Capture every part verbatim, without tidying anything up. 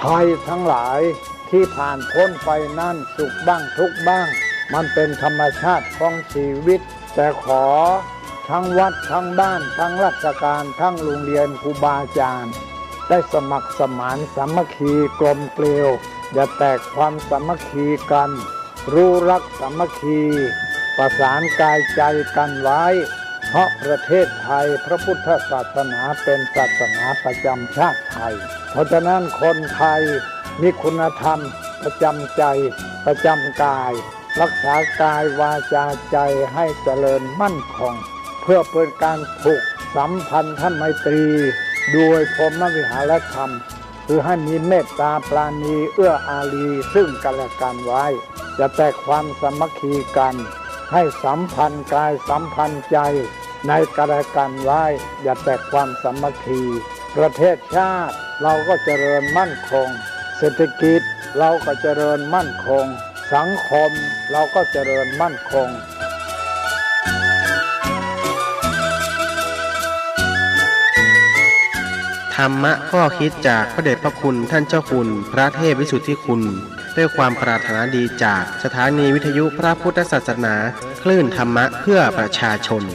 ภัยทั้งหลายตี้ผ่านป๊นไปนั้น สุขบ้างทุกข์บ้าง มันเป๋นธรรมชาติของชีวิต แต่ขอทั้งวัดทั้งบ้านทั้งราชการทั้งโรงเรียนครูบาอาจ๋ารย์ ได้สมัครสมานสามัคคีกลมเกลียว อย่าแตกความสามัคคีกั๋น รู้รักสามัคคี ประสานกายใจ๋กั๋นไว้ เพราะประเทศไทยพระพุทธศาสนาเป๋นศาสนาประจ๋ำชาติไทย เพราะฉะนั้นคนไทยมีคุณธรรมประจ๋ำใจ๋ ประจ๋ำกาย รักษากายวาจาใจ๋หื้อเจริญมั่นคง เพื่อเป๋นก๋านผูกสัมพันธไมตรี โดยพรหมวิหารธรรม คือหื้อมีเมตต๋าปราณีเอื้ออารีซึ่งกั๋นและกั๋นไว้ อย่าแตกความสามัคคีกั๋น หื้อสัมพันธ์กายสัมพันธ์ใจ๋ในกั๋นและกั๋นไว้ อย่าแตกความสามัคคี ประเทศชาติเราก็เจริญมั่นคง เศรษฐกิจเราก็เจริญมั่นคง สังคมเราก็เจริญมั่นคง ธรรมะข้อคิดจากพระเดชพระคุณท่านเจ้าคุณพระเทพวิสุทธิคุณ ด้วยความปรารถนาดีจากสถานีวิทยุพระพุทธศาสนา คลื่นธรรมะเพื่อประชาชน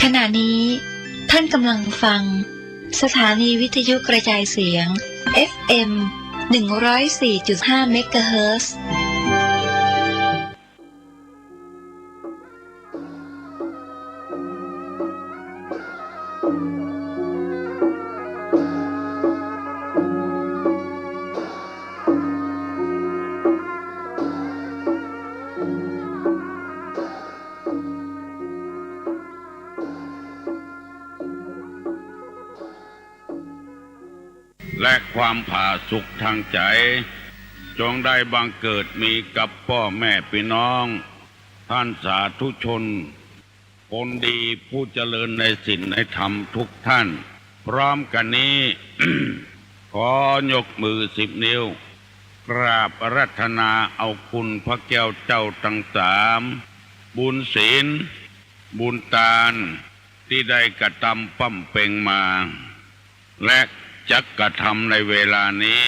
ขณะนี้ท่านกำลังฟังสถานีวิทยุกระจายเสียง เอฟเอ็ม หนึ่งร้อยสี่จุดห้า เมกะเฮิรตซ์ และความผาสุกทางใจ๋ จงได้บังเกิดมีกับป้อแม่ปี้น้อง ต้านสาธุชน คนดีผู้เจริญในศีลในธรรมทุกท่าน พร้อมกั๋นนี้ ขอยกมือสิบนิ้ว กราบอาราธนาเอาคุณพระแก้วเจ้าตังสาม บุญศีล บุญตาน ตี้ได้กระตำบำเพ็งมา และจักกระทำในเวลานี้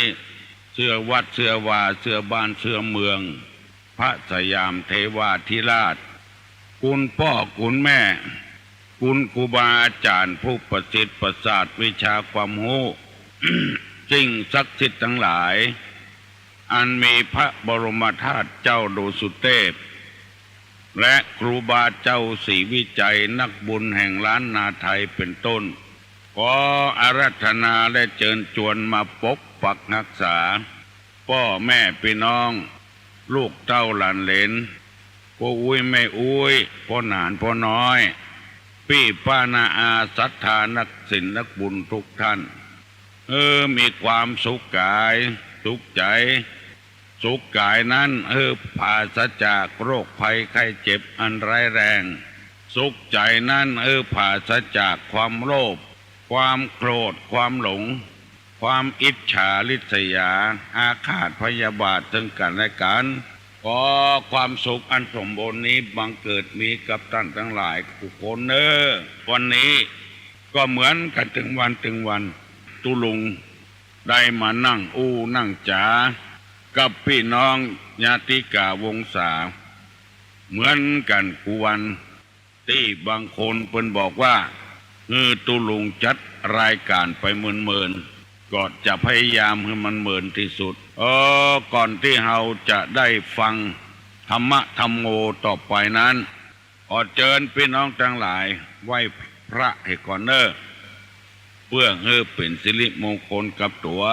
เสื้อวัดเสื้อวา เสื้อบ้านเสื้อเมือง พระสยามเทวาธิราช คุณป้อคุณแม่ คุณครูบาอาจ๋ารย์ผู้ประสิทธิ์ประสาทวิชาความฮู้ สิ่งศักดิ์สิทธิ์ตังหลาย อันมีพระบรมธาตุเจ้าดูสุเตพ และครูบาเจ้าศรีวิชัยนักบุญแห่งล้านนาไทยเป๋นต้น ขออาราธนาและเจิญจวนมาปกปักฮักษา ป้อแม่ปี้น้อง ลูกเต้าหลานเหลน ป้ออุ๊ยแม่อุ๊ย ป้อหนานป้อน้อย ปี้ป้าน้าอาศรัทธานักศีลนักบุญทุกท่าน หื้อมีความสุขก๋าย สุขใจ๋ สุขก๋ายนั้นหื้อผาศจากโรคภัยไข้เจ็บอันร้ายแรง สุขใจ๋นั้นหื้อผาศจากความโลภ ความโกรธ ความหลง ความอิจฉาริษยา อาฆาตพยาบาทซึ่งกั๋นและกั๋น ขอความสุขอันสมบูรณ์นี้บังเกิดมีกับต้านตังหลายกู้คนเน่อ วันนี้ก็เหมือนกั๋นตึงวันตึงวัน ตุ๊ลุง ได้มานั่งอู้นั่งจ๋ากับปี้น้องญาติกาวงศา เหมือนกั๋นกู้วัน ตี้บางคนเปิ้นบอกว่า หื้อตุ๊ลุงจัดรายก๋านไปเมินๆ ก็จะพยายามหื้อมันเมินตี้สุด เออ ก่อนตี้เฮาจะได้ฟังธรรมะธัมโมต่อไปนั้น ขอเจิญปี้น้องตังหลายไหว้พระหื้อก่อนเน่อ เปื้อหื้อเป๋นสิริมงคลกับตั๋ว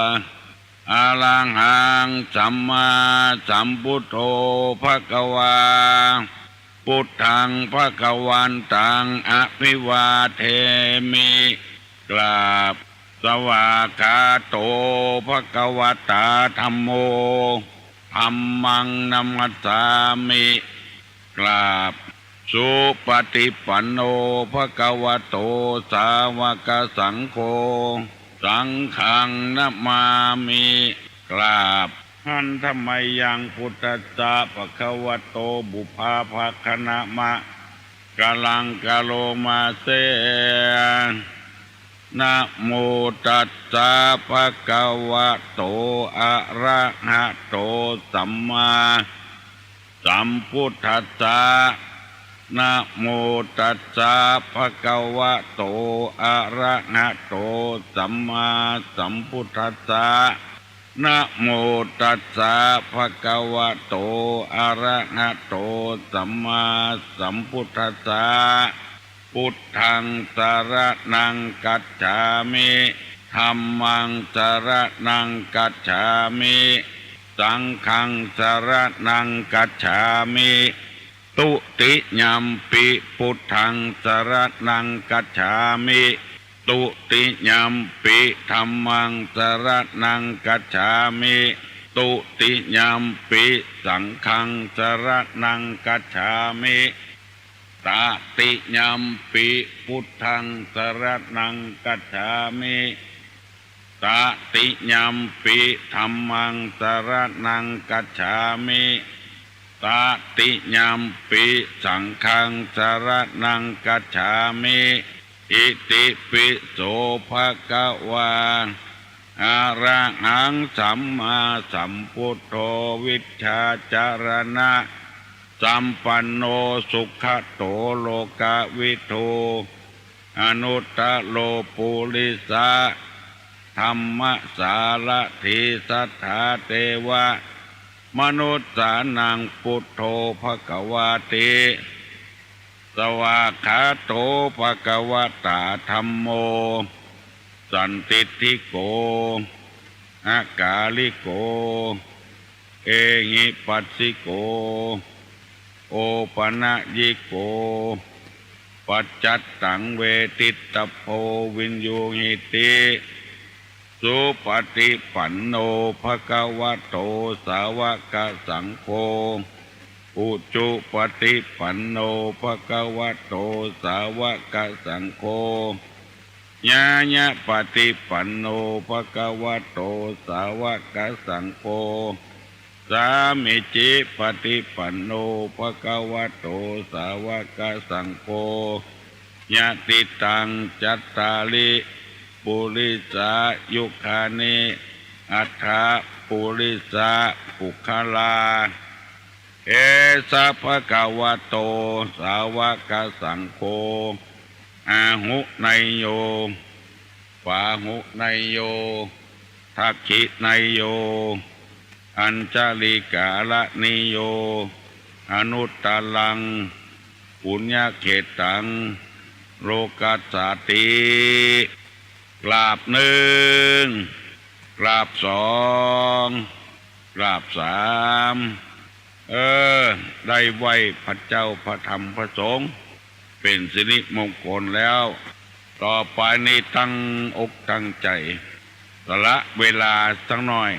อะระหัง สัมมาสัมพุทโธ ภะคะวา พุทธัง ภะคะวันตัง อะภิวาเทมิ กราบ สวากขาโต ภะคะวะตา ธัมโม ธัมมัง นะมัสสามิ กราบ สุปะฏิปันโน ภะคะวะโต สาวะกะสังโฆ สังฆัง นะมามิ กราบ หันธะมะยัง พุทธัสสะ ภะคะวะโต ปุพพาภะคะนะมะกะลัง กะโรมาเส นะโมตัสสะ ภะคะวะโต อะระหะโต สัมมาสัมพุทธัสสะ นะโมตัสสะ ภะคะวะโต อะระหะโต สัมมาสัมพุทธัสสะ นะโมตัสสะ ภะคะวะโต อะระหะโต สัมมาสัมพุทธัสสะ พุทธัง สะระณัง กัจฉามิ ธัมมัง สะระณัง กัจฉามิ สังฆัง สะระณัง กัจฉามิ ทุติยัมปิ พุทธัง สะระณัง กัจฉามิ ทุติยัมปิ ธัมมัง สะระณัง กัจฉามิ ทุติยัมปิ สังฆัง สะระณัง กัจฉามิ ตติยัมปิ พุทธัง สะระณัง กัจฉามิ ตติยัมปิ ธัมมัง สะระณัง กัจฉามิ ตติยัมปิ สังฆัง สะระณัง กัจฉามิ อิติปิโส ภะคะวา อะระหัง สัมมาสัมพุทโธ วิชชาจะระณะสัมปันโน สุขะโต โลกะวิทู อนุตตะโร ปุริสะธัมมะสารถี สัทธาเตวะมนุสสานัง พุทโธ ภะคะวาติ สวากขาโต ภะคะวะตา ธัมโม สันทิฏฐิโก อะกาลิโก เอหิปัสสิโก โอปะนะยิโก ปัจจัตตัง เวทิตตะโพ วินยูหิติ สุปะฏิปันโน ภะคะวะโต สาวะกะสังโฆ อุจุปะฏิปันโน ภะคะวะโต สาวะกะสังโฆ ญาณะปะฏิปันโน ภะคะวะโต สาวะกะสังโฆ สามีจิปะฏิปันโน ภะคะวะโต สาวะกะสังโฆ ยะติตัง จัตตาริ ปุริสายุคานิ อัตถะ ปุริสะปุคคลา เอสะ ภะคะวะโต สาวะกะสังโฆ อาหุเนยโย ปาหุเนยโย ทักขิเนยโย อัญชะลีกาละนิโย อนุตตะรัง ปุญญะเขตตัง โลกัสสาติ กราบนึ่ง กราบสอง กราบสาม เออ ได้ไหว้พระเจ้า พระธรรม พระสงฆ์ เป๋นสิริมงคลแล้ว ต่อไปนี้ตั้งอกตั้งใจ๋ สละเวลาสักหน่อย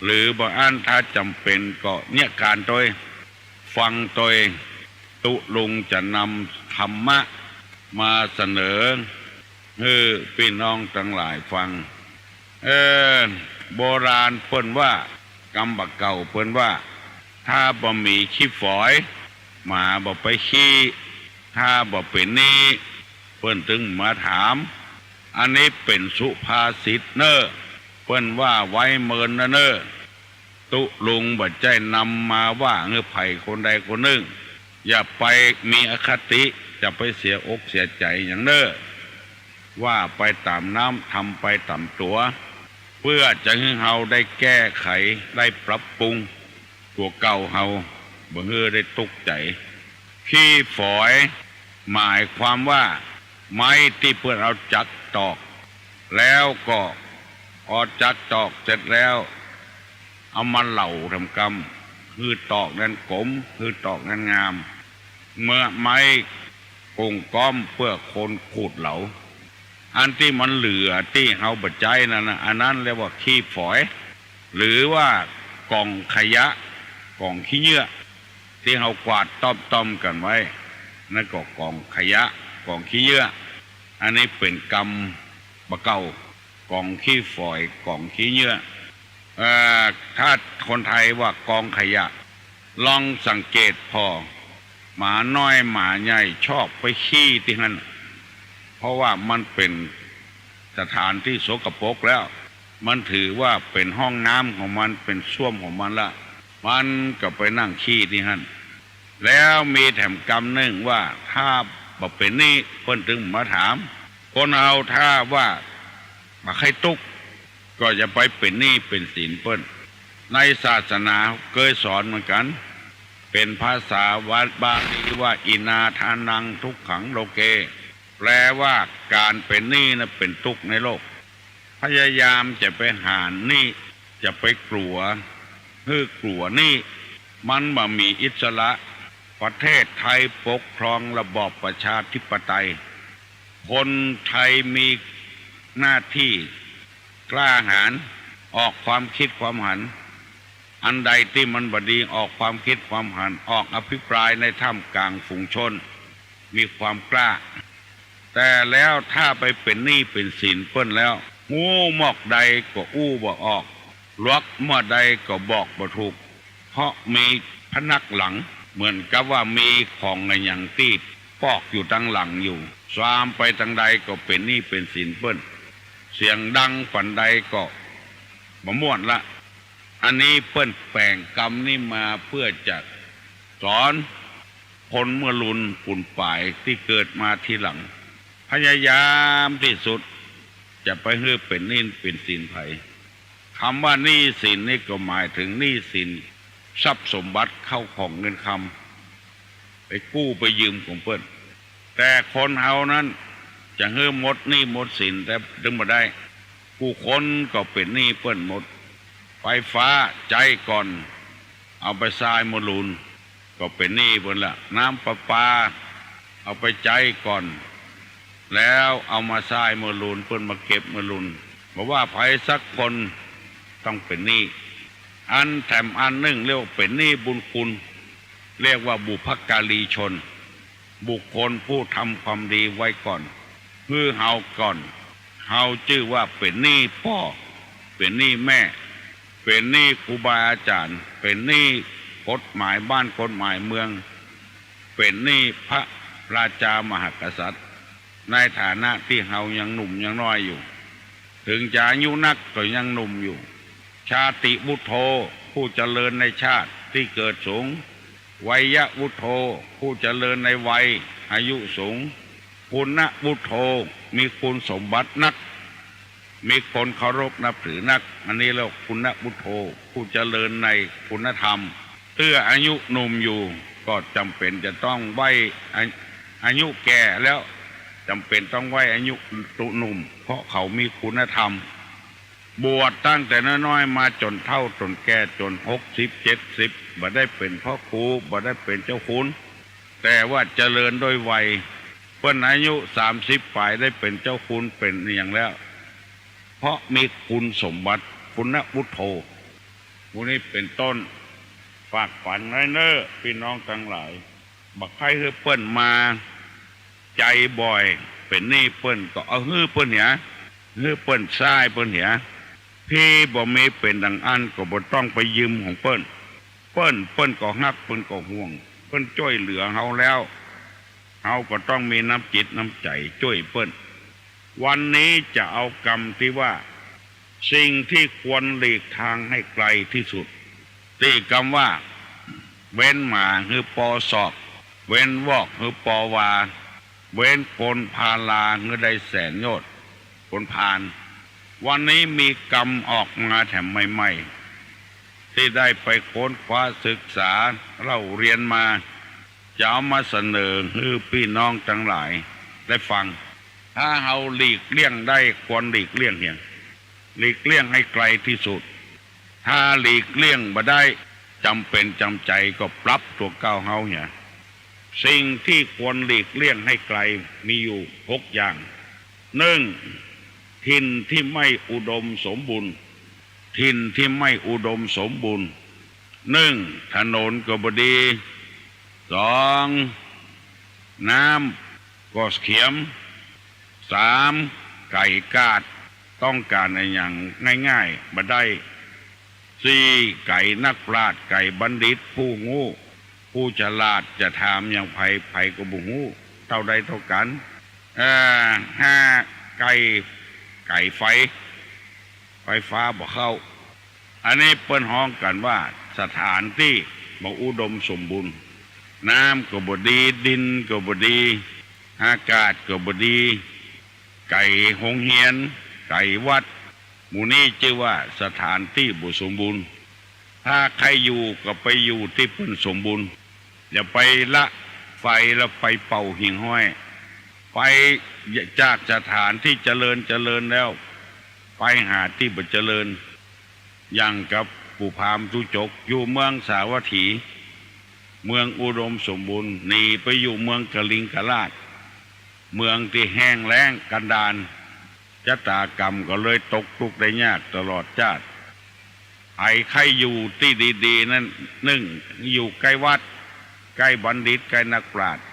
หรือบางอันถ้าจ๋ำเป๋นก็เยียะก๋านตวย ฟังตวย ตุ๊ลุงจะนำธรรมะมาเสนอ หื้อปี้น้องตังหลายฟัง เออ โบราณเปิ้นว่า กำบ่าเก่าเปิ้นว่า ถ้าบ่มีขี้ฝอย หมาบ่ไปขี้ ถ้าบ่เป๋นนี้ เปิ้นตึงมาถาม อันนี้เป๋นสุภาษิตเน่อ เปิ้นว่าไว้เมินนะเน่อ ตุ๊ลุงบ่ใจ้นำมาว่าหื้อใผคนใดคนนึ่ง อย่าไปมีอคติ อย่าไปเสียอกเสียใจ๋หยังเน่อ ว่าไปต๋ามน้ำ ทำไปต๋ามตั๋ว เปื้อจะหื้อเฮาได้แก้ไข ได้ปรับปรุงตั๋วเก่าเฮา บ่หื้อได้ตุ๊กใจ๋ ขี้ฝอย หมายความว่า ไม้ตี้เปิ้นเอาจักตอก แล้วก็เอาจักตอกเสร็จแล้ว เอามาเหลาทำกำ หื้อตอกนั้นก๋ม หื้อตอกนั้นงาม เมื่อไม้กงก้อมเปื้อคนขูดเหลา อันตี้มันเหลือตี้เฮาบ่ใจ๊นั้นน่ะ อันนั้นเรียกว่าขี้ฝอย หรือว่ากองขยะ กองขี้เยื่อ ตี้เฮากวาดต้อมๆ กั๋นไว้ นั่นก็กองขยะ กองขี้เยื่อ อันนี้เป๋นกำบ่าเก่า กองขี้ฝอย กองขี้เยื่อ เอ่อ ถ้าคนไทยว่ากองขยะ ลองสังเกตผ่อ หมาน้อยหมาใหญ่ชอบไปขี้ตี้หั้น เพราะว่ามันเป๋นสถานตี้สกปรกแล้ว มันถือว่าเป๋นห้องน้ำของมัน เป๋นส้วมของมันละ มันก็ไปนั่งขี้ตี้หั้น แล้วมีแถมกำนึ่งว่าถ้าบ่เป๋นหนี้เปิ้นตึงมาถาม คนเฮาถ้าว่าบ่ใค่ตุ๊กข์ ก็จะไปเป๋นหนี้เป๋นสินเปิ้น ในศาสนาเกยสอนเหมือนกั๋น เป๋นภาษาบาลีว่า อินาทานังทุกขังโลเก แปลว่าก๋านเป๋นหนี้น่ะเป๋นตุ๊กข์ในโลก พยายามจะไปหาญหนี้ จะไปกั๋ว หื้อกั๋วหนี้ มันบ่มีอิสระ ประเทศไทยปกครองระบอบประชาธิปไตย คนไทยมีหน้าตี้กล้าหาญ ออกความคิดความหัน อันใดตี้มันบ่ดีออกความคิดความหัน ออกอภิปรายในท่ามกลางฝูงชน มีความกล้า แต่แล้วถ้าไปเป๋นหนี้เป๋นสินเปิ้นแล้ว ฮู้หมอกใดก็อู้บ่ออก หลวกเมื่อใดก็บอกบ่ถูก เพราะมีผนักหลัง เหมือนกับว่ามีของอะหยังตี้ปอกอยู่ตังหลังอยู่ ซามไปตางใดก็เป๋นหนี้เป๋นสินเปิ้น เสียงดังปานใดก็บ่ม่วนละ อันนี้เปิ้นแป๋งกำนี้มาเพื่อจะสอนคนเมื่อลุนปูนป๋ายตี้เกิดมาทีหลัง พยายามตี้สุดจะไปหื้อเป๋นหนี้เป๋นสินใผ กำว่าหนี้สินนี่ก็หมายเถิงหนี้สินทรัพย์สมบัติเข้าของเงินคำ ไปกู้ไปยืมของเปิ้น แต่คนเฮานั้นจะหื้อหมดหนี้หมดสินแต่ตึงบ่ได้ กู้คนก็เป๋นหนี้เปิ้นหมด ไฟฟ้าใจ๊ก่อน เอาไปซายเมื่อลุน ก็เป๋นหนี้เปิ้นละ น้ำประปา เอาไปใจ๊ก่อน แล้วเอามาซายเมื่อลุน เปิ้นมาเก็บเมื่อลุน บ่ว่าใผสักคนต้องเป๋นหนี้ อันแถมอันนึ่งเรียกว่าเป๋นหนี้บุญคุณ เรียกว่าบุพการีชน บุคคลผู้ทำความดีไว้ก่อน หื้อเฮาก่อน เฮาจื้อว่าเป๋นหนี้ป้อ เป๋นหนี้แม่ เป๋นหนี้ครูบาอาจ๋ารย์ เป๋นหนี้กฎหมายบ้านกฎหมายเมือง เป๋นหนี้พระราชามหากษัตริย์ ในฐานะตี้เฮายังหนุ่มยังน้อยอยู่ เถิงจะอายุนักก็ยังหนุ่มอยู่ ชาติวุฒโธ ผู้เจริญในชาติตี้เกิดสูง วัยวุฒโธ ผู้เจริญในวัย อายุสูง คุณวุฒโธ มีคุณสมบัตินัก มีคนเคารพนับถือนัก อันนี้เรียกว่าคุณวุฒโธ ผู้เจริญในคุณธรรม เตื้ออายุหนุ่มอยู่ ก็จ๋ำเป๋นจะต้องไหว้อา- อายุแก่แล้ว จ๋ำเป๋นต้องไหว้อายุหนุ่ม เพราะเขามีคุณธรรม บวชตั้งแต่น้อยๆ มาจ๋นเฒ่าจ๋นแก่จ๋นหกสิบเจ็ดสิบ บ่ได้เป๋นพระครู บ่ได้เป๋นเจ้าคุณ แต่ว่าเจริญด้วยวัย เปิ้นอายุสามสิบป๋ายได้เป๋นเจ้าคุณเป๋นอะหยังแล้ว เพราะมีคุณสมบัติ คุณวุฒโธ หมู่นี้เป๋นต้น ฝากฝังไว้เน่อปี้น้องตังหลาย บ่ใค่หื้อเปิ้นมาใจ๋บ่อย เป๋นหนี้เปิ้นก็เอาหื้อเปิ้นเหีย หื้อเปิ้นซายเปิ้นเหีย ตี้บ่มีเป๋นดังอั้นก็บ่ต้องไปยืมของเปิ้น เปิ้น เปิ้นก็ฮัก เปิ้นก็ห่วง เปิ้นจ้วยเหลือเฮาแล้ว เฮาก็ต้องมีน้ำจิตน้ำใจ๋จ้วยเปิ้น วันนี้จะเอากำตี้ว่า สิ่งที่ควรหลีกทางให้ไกลที่สุด ตี้กำว่า เว้นหมาหื้อปอศอก เว้นวอกหื้อปอวา เว้นคนพาลาหื้อได้แสนโยชน์ คนพาล วันนี้มีกำออกมาแถมใหม่ๆ ตี้ได้ไปค้นคว้าศึกษาเล่าเรียนมา จะเอามาเสนอหื้อปี้น้องตังหลายได้ฟัง ถ้าเฮาหลีกเลี่ยงได้ควรหลีกเลี่ยงเหีย หลีกเลี่ยงให้ไกลที่สุด ถ้าหลีกเลี่ยงบ่ได้ จ๋ำเป๋นจ๋ำใจ๋ก็ปรับตั๋วเก่าเฮาเหีย สิ่งที่ควรหลีกเลี่ยงให้ไกลมีอยู่หกอย่าง นึ่ง ถิ่นที่ไม่อุดมสมบูรณ์ ถิ่นที่ไม่อุดมสมบูรณ์ นึ่ง ถนนก็บ่ดี สอง น้ำก็เขียม สาม ไก่กาด ต้องก๋านอะหยังง่ายๆ บ่ได้ สี่ ไก๋นักปราชญ์ ไก๋บัณฑิต ผู้ฮู้ ผู้ฉลาด จะถามอย่างใผ ใผก็บ่ฮู้ เต้าใดเต้ากั๋น เอ่อ ห้า ไก๋ ไก๋ไฟ ไฟฟ้าบ่เข้า อันนี้เปิ้นฮ้องกั๋นว่าสถานตี้บ่อุดมสมบูรณ์ น้ำก็บ่ดี ดินก็บ่ดี อากาศก็บ่ดี ไก๋โฮงเฮียน ไก๋วัด หมู่นี้จื้อว่าสถานตี้บ่สมบูรณ์ ถ้าใค่อยู่ก็ไปอยู่ตี้เปิ้นสมบูรณ์ อย่าไปละไฟแล้วไปเป่าหิ่งห้อย ไปจากสถานตี้เจริญเจริญแล้ว ไปหาตี้บ่เจริญ อย่างกับปู่พราหมณ์ตู้จก อยู่เมืองสาวัตถี เมืองอุดมสมบูรณ์ หนีไปอยู่เมืองกลิงกราช เมืองตี้แห้งแล้งกันดาร จะตากรรมก็เลยตกตุ๊กข์ได้ยากตลอดจาติ ใผใค่อยู่ตี้ดีๆ นั้น นึ่ง อยู่ใก้วัด ใก้บัณฑิต ใก้นักปราชญ์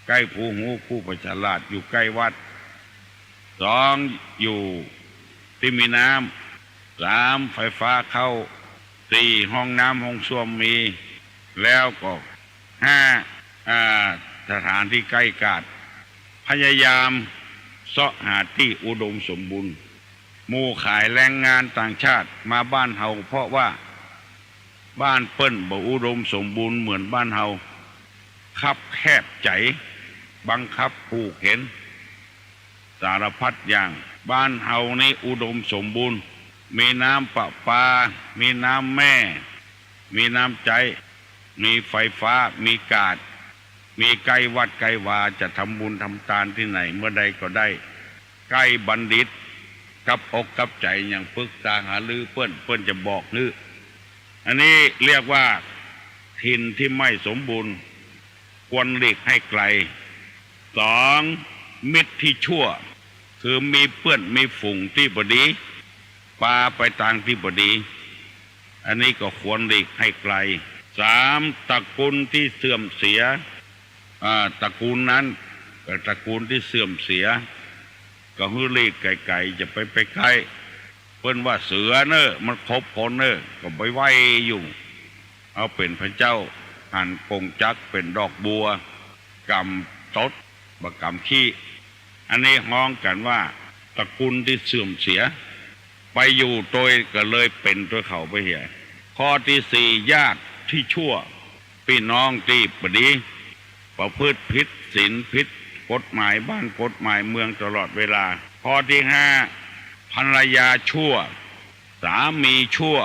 ใก้ผู้ฮู้ผู้ฉลาด อยู่ใก้วัด สอง อยู่ตี้มีน้ำ สาม ไฟฟ้าเข้า สี่ ห้องน้ำห้องส้วมมี แล้วก็ ห้า อ่า สถานตี้ใก้กาด พยายามเซาะหาตี้อุดมสมบูรณ์ หมู่ขายแรงงานต่างชาติมาบ้านเฮา เพราะว่าบ้านเปิ้นบ่อุดมสมบูรณ์เหมือนบ้านเฮา คับแคบใจ๋ บังคับผูกเข็ญ สารพัดอย่าง บ้านเฮานี้อุดมสมบูรณ์ มีน้ำประปา มีน้ำแม่ มีน้ำใจ๊ มีไฟฟ้า มีกาด มีใก้วัดใก้วา จะทำบุญทำตานตี้ไหนเมื่อใดก็ได้ ใก้บัณฑิต กับอกกับใจ๋ อย่างปรึกษาหารือเปิ้น เปิ้นจะบอกหื้อ อันนี้เรียกว่าถิ่นตี้ไม่สมบูรณ์ ควรหลีกให้ไกล สอง มิตรตี้ชั่ว คือมีเปื้อนมีฝูงตี้บ่ดี ปาไปตางตี้บ่ดี อันนี้ก็ควรหลีกให้ไกล สาม ตระกูลตี้เสื่อมเสีย อ่า ตระกูลนั้น เอ่อ ตระกูลตี้เสื่อมเสีย ก็หื้อหลีกไก๋ๆ อย่าไป ไปใก้ เปิ้นว่าเสือเน่อ มันขบคนเน่อ ก็บ่ไหวอยู่ เอาเป๋นพระเจ้า หันกงจักรเป๋นดอกบัว กำตด บ่กำขี้ อันนี้ฮ้องกั๋นว่าตระกูลตี้เสื่อมเสีย ไปอยู่ตวยก็เลยเป๋นตวยเขาไปเหีย ข้อตี้สี่ ญาติตี้ชั่ว ปี้น้องตี้บ่ดี ประพฤติผิดศีลผิดกฎหมายบ้านกฎหมายเมืองตลอดเวลา ข้อตี้ห้า ภรรยาชั่ว สามีชั่ว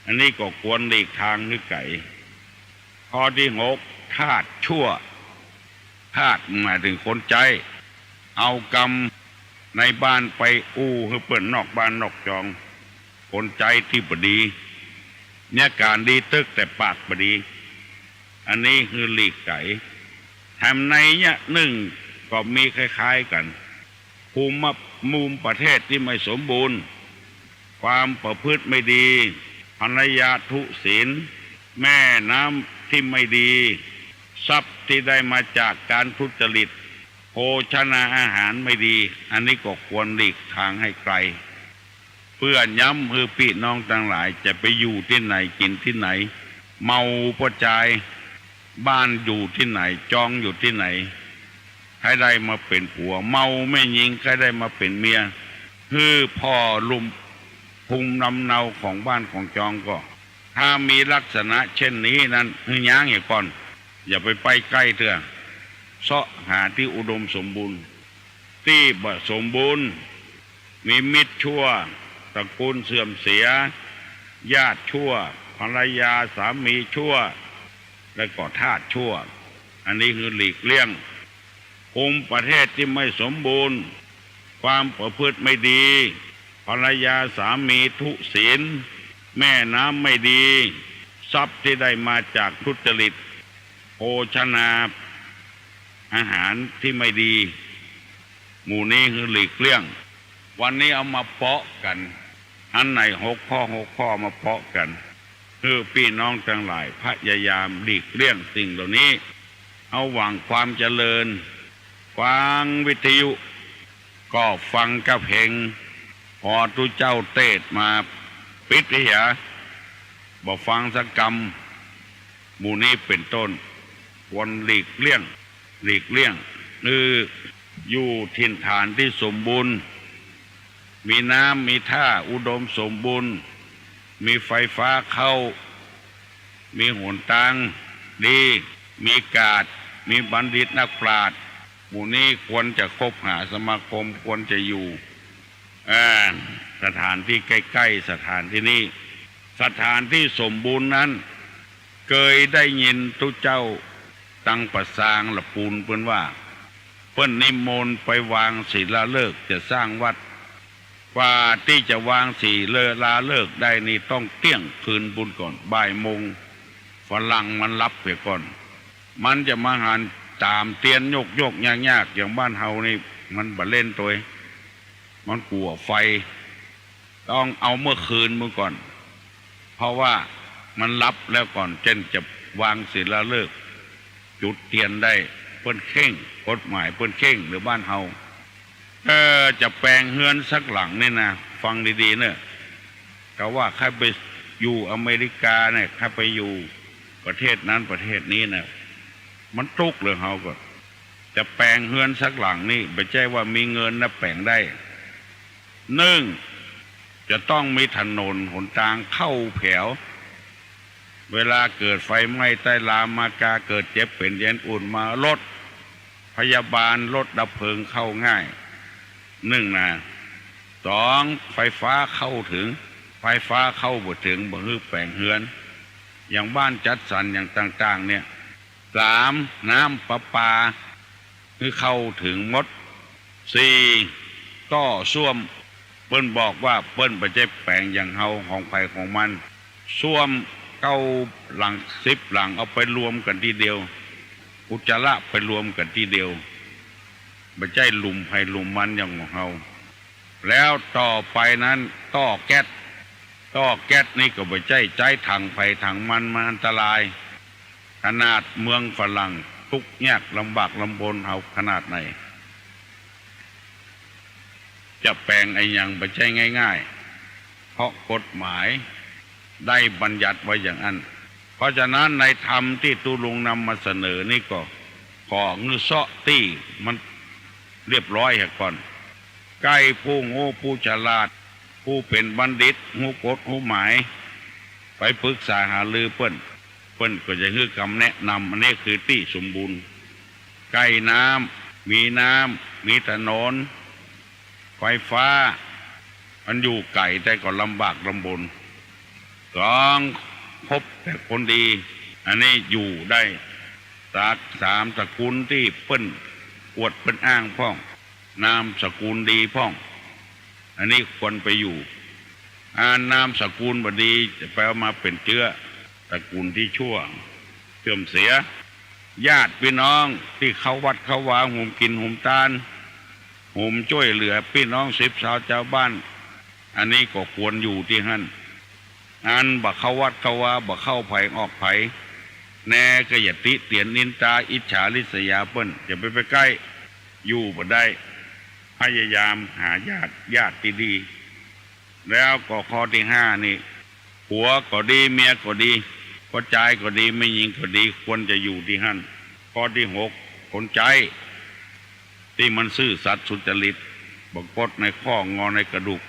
อันนี้ก็ควรหลีกตางหื้อไก๋ ข้อตี้หก ทาสชั่ว ทาสหมายเถิงคนใจ๊ เอากำในบ้านไปอู้หื้อเปิ้นนอกบ้านนอกจอง คนใจ๊ตี้บ่ดี เยียะก๋านดีตึกแต่ปากบ่ดี อันนี้หื้อหลีกไก๋ แถมในเยียะนึ่งก็มีคล้ายๆ กั๋น ภูมิ ภูมิประเทศตี้ไม่สมบูรณ์ ความประพฤติไม่ดี ภรรยาทุศีล แม่น้ำตี้ไม่ดี ทรัพย์ตี้ได้มาจากก๋านทุจริต โภชนาอาหารไม่ดี อันนี้ก็ควรหลีกตางให้ไกล เปื้อย้ำหื้อปี้น้องตังหลายจะไปอยู่ตี้ไหนกิ๋นตี้ไหน เมาป้อจาย บ้านอยู่ตี้ไหน จองอยู่ตี้ไหน ใค่ได้มาเป๋นผัว เมาแม่ญิง ใค่ได้มาเป๋นเมีย หื้อผ่อลุ่มภูมิลำเนาของบ้านของจองก่อ ถ้ามีลักษณะเช่นนี้นั้น หื้อย้างเหียก่อน อย่าไป ไปใก้เตื้อ เซาะหาตี้อุดมสมบูรณ์ ตี้บ่สมบูรณ์ มีมิตรชั่ว ตระกูลเสื่อมเสีย ญาติชั่ว ภรรยาสามีชั่ว แล้วก็ทาสชั่ว อันนี้คือหลีกเลี่ยง ภูมิประเทศตี้ไม่สมบูรณ์ ความประพฤติไม่ดี ภรรยาสามีทุศีล แม่น้ำไม่ดี ทรัพย์ตี้ได้มาจากทุจริต โภชนาอาหารตี้ไม่ดี หมู่นี้คือหลีกเลี่ยง วันนี้เอามาเปาะกั๋น อันไหนหกข้อ หกข้อมาเปาะกั๋น คือปี้น้องตังหลายพยายามหลีกเลี่ยงสิ่งเหล่านี้ เอาหวังความเจริญ ฟังวิทยุ ก็ฟังกะเพลง พอตุ๊เจ้าเตสน์มา ปิดเหีย บ่ฟังสักกำ หมู่นี้เป๋นต้น ควรหลีกเลี่ยง หลีกเลี่ยง คืออยู่ถิ่นฐานตี้สมบูรณ์ มีน้ำ มีท่า อุดมสมบูรณ์ มีไฟฟ้าเข้า มีหนตางดี มีกาด มีบัณฑิตนักปราชญ์ หมู่นี้ควรจะคบหาสมาคม ควรจะอยู่ เอ่อ สถานตี้ใก้ๆ สถานตี้นี้ สถานตี้สมบูรณ์นั้น เกยได้ยินตุ๊เจ้าตังป๋าซางละปูนเปิ้นว่า เปิ้นนิมนต์ไปวางศิลาฤกษ์จะสร้างวัด กว่าตี้จะวางศิลาฤกษ์ได้นี่ต้องเตี้ยงคืนปู้นก่อน บ่ายโมง ฝรั่งมันหลับเหียก่อน มันจะมาหันต๋ามเตียนโยกๆ ยากๆ อย่างบ้านเฮานี่ มันบ่เล่นตวย มันกั๋วไฟ ต้องเอาเมื่อคืนปู้นก่อน เพราะว่ามันหลับแล้วก่อน เจ้นจะวางศิลาฤกษ์ จุดเตียนได้ เปิ้นเคร่ง กฎหมายเปิ้นเคร่ง หรือบ้านเฮา เออ จะแปลงเฮือนสักหลังนี่นะ ฟังดีๆ เน่อ กาว่าใค่ไปอยู่อเมริกาเนี่ย ใค่ไปอยู่ประเทศนั้นประเทศนี้นะ มันตุ๊กเลย เฮาก็ จะแปลงเฮือนสักหลังนี่ บ่ใจ้ว่ามีเงินนะแปลงได้ นึ่ง จะต้องมีถนนหนตางเข้าแผว เวลาเกิดไฟไหม้ใต้ลามมากา เกิดเจ็บเป๋นเย็นอุ่นมา รถพยาบาล รถดับเพลิงเข้าง่าย นึ่งนะ สอง ไฟฟ้าเข้าเถิง ไฟฟ้าเข้าบ่เถิง บ่หื้อแปลงเฮือน อย่างบ้านจัดสรรอย่างต่างๆ เนี่ย สาม น้ำประปา หื้อเข้าเถิงหมด สี่ ต้อส้วม เปิ้นบอกว่าเปิ้นบ่ใจ้แปลงอย่างเฮา ของใผของมัน ส้วมเก้าหลังสิบหลัง เอาไปรวมกั๋นตี้เดียว อุจจาระไปรวมกั๋นตี้เดียว บ่ใจ้หลุมใผหลุมมันอย่างของเฮา แล้วต่อไปนั้น ต้อแก๊ส ต้อแก๊สนี่ก็บ่ใจ้ใจ๊ถังใผถังมัน มันอันตราย ขนาดเมืองฝรั่งตุ๊กยากลำบากลำบนเฮาขนาดไหน จะแปลงอะหยังบ่ใจ้ง่ายๆ เพราะกฎหมายได้บัญญัติไว้อย่างอั้น เพราะฉะนั้นในธรรมตี้ตุ๊ลุงนำมาเสนอนี่ก็ ขอหื้อเซาะตี้มันเรียบร้อยเหียก่อน ใก้ผู้โง่ผู้ฉลาด ผู้เป๋นบัณฑิต ฮู้กฎฮู้หมาย ไปปรึกษาหารือเปิ้น เปิ้นก็จะหื้อคำแนะนำ อันนี้คือตี้สมบูรณ์ ใก้น้ำ มีน้ำ มีถนน ไฟฟ้า อันอยู่ไก๋แต่ก็ลำบากลำบน สอง คบแต่คนดี อันนี้อยู่ได้ สาม สาม ตระกูลตี้เปิ้นอวดเปิ้นอ้างพ่อง นามสกุลดีพ่อง อันนี้ควรไปอยู่ อันนามสกุลบ่ดี จะไปเอามาเป๋นเจื๊อ ตระกูลตี้ชั่ว เสื่อมเสีย ญาติปี้น้องตี้เข้าวัดเข้าวา หุมกิ๋นหุมตาน หุมจ้วยเหลือปี้น้องสิบซาวจาวบ้าน อันนี้ก็ควรอยู่ตี้หั้น อันบ่เข้าวัดเข้าวา บ่เข้าใผออกใผ แน่ก็อย่าติเตียนนินตาอิจฉาริษยาเปิ้น อย่าไปไปใก้ อยู่บ่ได้ พยายามหาญาติ ญาติตี้ดี แล้วก็ข้อตี้ห้านี่ ผัวก็ดี เมียก็ดี พ่อจายก็ดี แม่ญิงก็ดี ควรจะอยู่ตี้หั้น ข้อตี้หก คนใจ๊ ตี้มันซื่อสัตย์สุจริต บ่กดในข้องอในกระดูก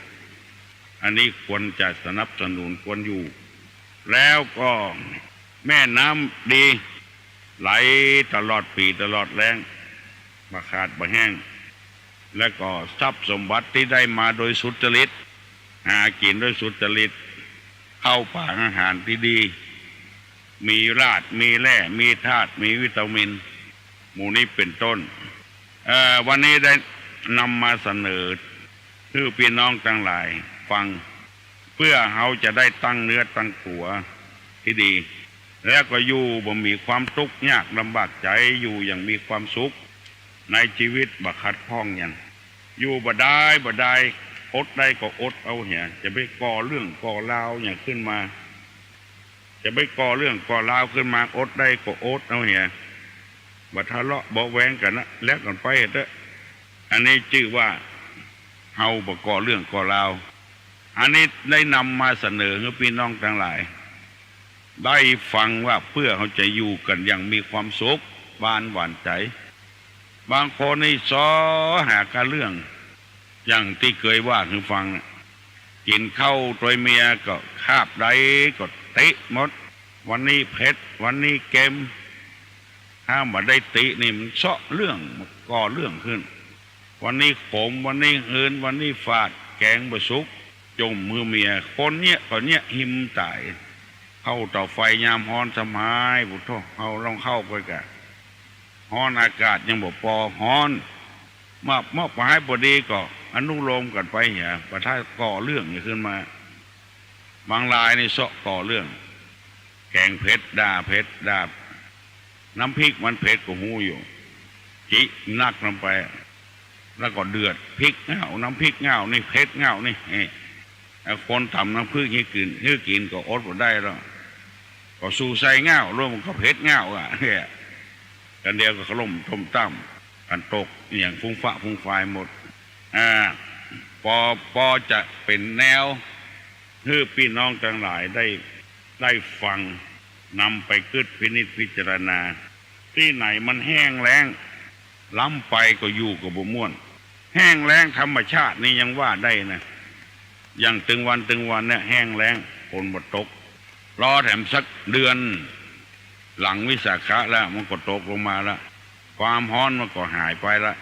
อันนี้ควรจะสนับสนุน ควรอยู่ แล้วก็แม่น้ำดี ไหลตลอดปี๋ตลอดแล้ง บ่ขาดบ่แห้ง แล้วก็ทรัพย์สมบัติตี้ได้มาโดยสุจริต หากิ๋นโดยสุจริต เข้าป๋าอาหารตี้ดี มีธาตุ มีแร่ มีธาตุ มีวิตามิน หมู่นี้เป๋นต้น เอ่อ วันนี้ได้นำมาเสนอ หื้อปี้น้องตังหลายฟัง เปื้อเฮาจะได้ตั้งเนื้อตั้งตั๋วตี้ดี แล้วก็อยู่บ่มีความตุ๊กยากลำบากใจ๋ อยู่อย่างมีความสุข ในจีวิตบ่ขัดข้องหยัง อยู่บ่ดายบ่ดาย อดได้ก็อดเอาเหีย จะไปก่อเรื่องก่อราวหยังขึ้นมา จะไปก่อเรื่องก่อราวขึ้นมา อดได้ก็อดเอาเหีย บ่ทะเลาะเบาะแว้งกั๋นนะ แล้วกั๋นไปเต๊อะ อันนี้จื้อว่าเฮาบ่ก่อเรื่องก่อราว อันนี้ได้นำมาเสนอหื้อปี้น้องตังหลายได้ฟังว่าเปื้อเฮาจะอยู่กั๋นอย่างมีความสุขบานหวานใจ๋ บางคนนี่ซอหาก้าเรื่อง อย่างตี้เกยว่าหื้อฟังน่ะ กิ๋นข้าวตวยเมียก็คาบใดก็ติหมด วันนี้เผ็ด วันนี้เค็ม ถ้าบ่ได้ตินี่มันเซาะเรื่อง มันก่อเรื่องขึ้น วันนี้ขม วันนี้หืน วันนี้ฝาด แกงบ่สุก จุ่มหื้อเมีย คนเยียะก็เยียะหิมต๋าย เข้าเต๋าไฟยามฮ้อนสบาย ปุ้นโธ่ เฮาลองเข้าไปกะ ฮ้อน อากาศยังบ่ปอฮ้อน มอบ มอบไปหื้อปอดีก็อนุโลมกั๋นไปเหีย บ่ถ้าก่อเรื่องขึ้นมา บางรายนี่เซาะก่อเรื่อง แกงเผ็ด ด่าเผ็ด ด่า น้ำพริกมันเผ็ดก็ฮู้อยู่ จินักนำไป แล้วก็เดือด พริกเง่า น้ำพริกเง่านี่ เผ็ดเง่านี่ เอ้ย ไอ้คนต๋ำน้ำพริกหื้อกิ๋น หื้อกิ๋นก็อดบ่ได้แล้ว ก็สู้ใส่เง่า แล้วมันก็เผ็ดเง่าอะ เนี่ย กั๋นเดียวก็ขล่มต้มต้ำกั๋นตก อะหยังฟุ้งฟ้าฟุ้งฟายหมด อ่า ปอ ปอจะเป๋นแนว หื้อปี้น้องตังหลายได้ ได้ฟัง นำไปกึ๊ดพินิจพิจารณา ตี้ไหนมันแห้งแล้ง ล้ำไปก็อยู่ก็บ่ม่วน แห้งแล้งธรรมชาตินี่ยังว่าได้นะ อย่างตึงวันตึงวันเนี่ยแห้งแล้ง ฝนบ่ตก รอแถมสักเดือน หลังวิสาขะแล้วมันก็ตกลงมาละ ความฮ้อนมันก็หายไปละ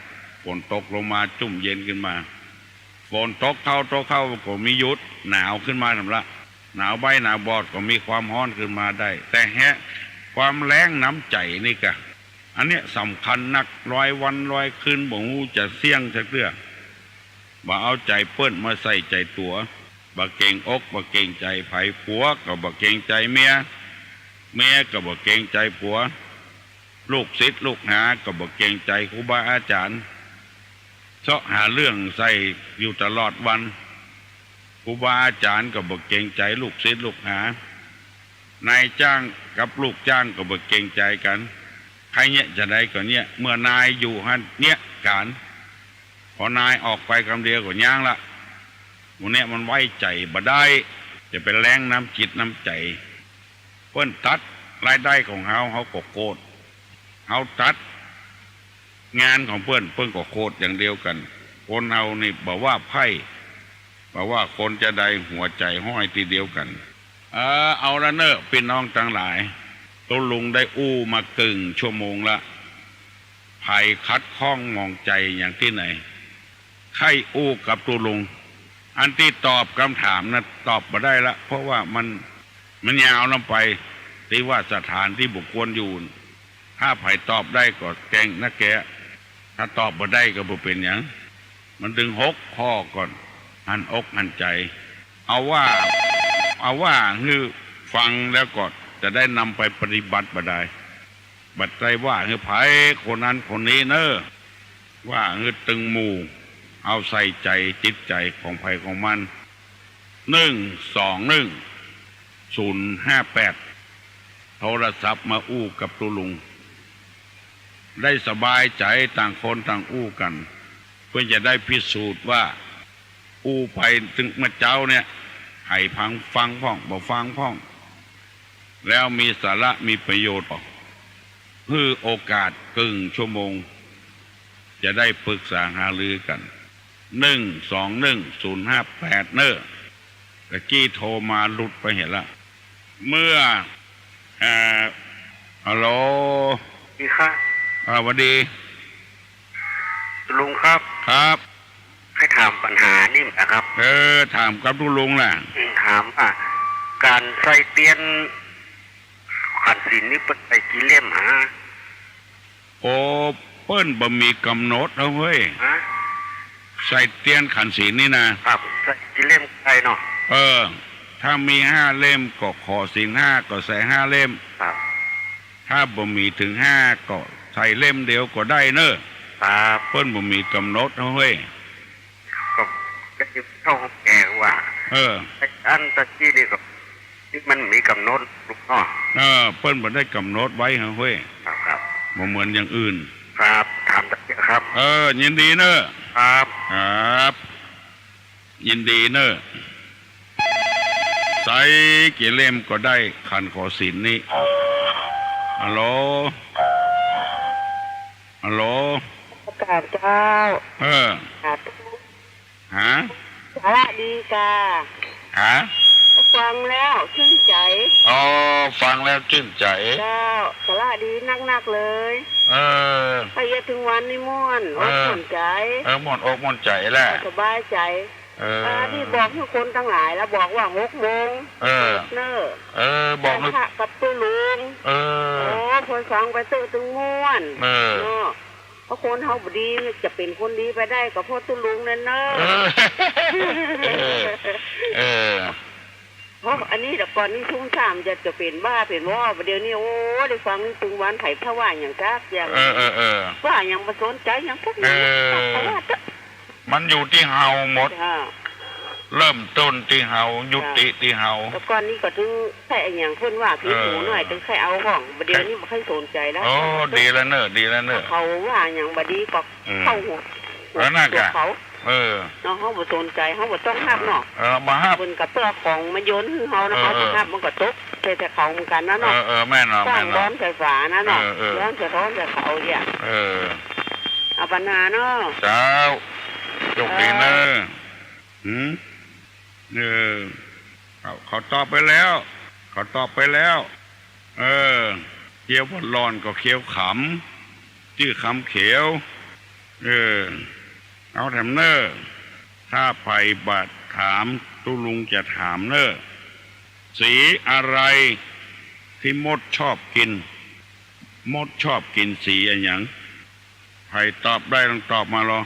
ฝนตกลงมาจุ่มเย็นขึ้นมา ฝนตกเข้า ตกเข้าก็มีหยุด หนาวขึ้นมาแถมละ หนาวใบ้หนาวบอดก็มีความฮ้อนขึ้นมาได้ แต่แฮะ ความแล้งน้ำใจ๋นี่กะ อันเนี้ยสำคัญนัก ร้อยวันร้อยคืนบ่ฮู้จะเสี้ยงสักเตื้อ บ่เอาใจ๋เปิ้นมาใส่ใจ๋ตั๋ว บ่เกรงอกบ่เกรงใจ๋ใผ ผัวก็บ่เกรงใจ๋เมีย เมียก็บ่เกรงใจ๋ผัว ลูกศิษย์ลูกหาก็บ่เกรงใจ๋ครูบาอาจ๋ารย์ เซาะหาเรื่องใส่อยู่ตลอดวัน ครูบาอาจ๋ารย์ก็บ่เกรงใจ๋ลูกศิษย์ลูกหา นายจ้างกับลูกจ้างก็บ่เกรงใจ๋กั๋น ใผเยียะจาใดก็เยียะ เมื่อนายอยู่หั้นเยียะก๋าน พอนายออกไปกำเดียวก็ย้างละ หมู่เนี้ยมันไว้ใจ๋บ่ได้ จะไปแล้งน้ำจิตน้ำใจ๋ เปิ้นตัดรายได้ของเฮา เฮาก็โกรธ เฮาตัดงานของเปิ้น เปิ้นก็โกรธอย่างเดียวกั๋น คนเฮานี่บ่ว่าใผ บ่ว่าคนจาใดหัวใจ๋ห้อยตี้เดียวกั๋น เออ เอาละเน่อ ปี้น้องตังหลาย ตุ๊ลุงได้อู้มาเกิ่งชั่วโมงละ ใผขัดข้องหมองใจ๋หยังตี้ไหน ใค่อู้กับตุ๊ลุง อันตี้ตอบกำถามนะตอบบ่ได้ละ เพราะว่ามัน มันยาวล้ำไป ตี้ว่าสถานตี้บ่ควรอยู่ ถ้าใผตอบได้ก็เก่งนะแก ถ้าตอบบ่ได้ก็บ่เป๋นหยัง มันตึงหกข้อก่อน หันอกหันใจ๋ เอาว่า เอาว่าหื้อฟังแล้วก็จะได้นำไปปฏิบัติบ่ดาย บ่ได้ว่าหื้อใผคนนั้นคนนี้เน่อ ว่าหื้อตึงหมู่ เอาใส่ใจ๋จิตใจ๋ของใผของมัน หนึ่งสองหนึ่งศูนย์ห้าแปด โทรศัพท์มาอู้กับตุ๊ลุง ได้สบายใจ๋ต่างคนต่างอู้กั๋น เปื้อจะได้พิสูจน์ว่า อู้ไปตึงเมื่อเจ๊าเนี่ย ใผฟัง ฟังพ่อง บ่ฟังพ่อง แล้วมีสาระมีประโยชน์ หื้อโอกาสเกิ่งชั่วโมง จะได้ปรึกษาหารือกั๋น หนึ่งสองหนึ่งศูนย์ห้าแปด เน่อ ตะกี้โทรมาหลุดไปเหียละ เมื่อ เอ่อ ฮัลโหล ดีครับ อ่า หวัดดี ลุงครับ ครับ ใค่ถามปัญหานี่นะครับ เออ ถามกับตุ๊ลุงแหละ อืม ถามว่า ก๋านใส่เตียนขันศีลนี่เปิ้นใส่กี่เล่มฮะ โอ้ เปิ้นบ่มีก๋ำหนดเนาะเฮ้ย ฮะ ใส่เตียนขันศีลนี่นะ ครับ ใส่กี่เล่มได้เนาะ เออ ถ้ามีห้าเล่มก็ขอศีลห้าก็ใส่ห้าเล่ม ครับ ถ้าบ่มีเถิงห้าก็ใส่เล่มเดียวก็ได้เน่อ ครับ เปิ้นบ่มีก๋ำหนดเนาะเฮ้ย ก็ได้ยินเฒ่าแก่ว่า เออ ไอ้อันตะกี้นี่ก็ ตี้มันมีก๋ำหนดลุงเนาะ เออ เปิ้นบ่ได้ก๋ำหนดไว้เนาะเฮ้ย ครับ ครับ บ่เหมือนอย่างอื่น ครับ ถามตะกี้ครับ เออ ยินดีเน่อ ครับ ครับ ยินดีเน่อ ใสกี่เล่มก็ได้ ขันขอศีลนี้ ฮัลโหล ฮัลโหล กราบเจ้า เออ กราบ ฮะ สาระดีกา ฮะ ฟังแล้วชื่นใจ๋ อ๋อ ฟังแล้วชื่นใจ๋ เจ้า สาระดีนักๆ เลย เออ ไปเยียะเถิงวันนี้ม่วน เออ อกม่วนใจ๋ เออ ม่วนอกม่วนใจ๋แหละ สบายใจ๋ เออ อ่า นี่บอกหื้อคนตังหลายแล้ว บอกว่าหกโมง เออ เปิดเน่อ เออ บอก วันพระกับตุ๊ลุง เออ โอ้ เปิ้นฟังไปเต๊อะตึงม่วน เออ เนาะ เพราะคนเฮาบ่ดีจะเป๋นคนดีไปได้ก็เพราะตุ๊ลุงนั่นเน่อ เออ เออ เออ เพราะอันนี้แต่ก่อนนี่ซุ่มซ่ามจะ จะเป๋นบ้าเป๋นวอ บ่าเดี๋ยวนี้ โอ้ ได้ฟังนี่ตึงวัน ใผถ้าว่าหยังจักอย่าง เออ เออ เออ ว่าหยังบ่สนใจ๋หยังพวกนี้ เออ เพราะว่า มันอยู่ตี้เฮาหมด จ้ะ เริ่มต้นตี้เฮา ยุติตี้เฮา แต่ก่อนนี้ก็ตึงใค่อะหยังเปิ้นว่าผิดหูหน่อย เออ ตึงใค่เอาห้อง บ่าเดี๋ยวนี้บ่ใค่สนใจ๋แล้ว โอ้ ดีแล้วเน่อ ดีแล้วเน่อ เขาว่าหยังบ่ดีก็ อืม เข้าหัว เออ นั่นกะ ตัวเขา เออ เนาะ เฮาบ่สนใจ๋ เฮาบ่ต้องฮับเนาะ เออ บ่ฮับ เปิ้นก็เปื้อของมาโยนหื้อเฮานะ เออ เฮาบ่ฮับ มันก็ตกใส่แต่เขาเหมือนกั๋นนะเนาะ เออ เออ แม่นเนาะ คว้าง แม่นเนาะ บอมใส่ฝานะเนาะ เออ เออ ย้อนสะท้อนใส่เขาเนี่ย เออ เอาปัญหาเนาะ เจ้า โชคดีเน่อ เออ หืม เออ เขา เขาตอบไปแล้ว เขาตอบไปแล้ว เออ เคี้ยวบ่าล่อนก็เคี้ยวขำ จื้อคำเขียว เออ เอาแถมเน่อ ถ้าใผบ่ถามตุ๊ลุงจะถามเน่อ สีอะไรตี้มดชอบกิ๋น มดชอบกิ๋นสีอะหยัง ใผตอบได้ลองตอบมาลอ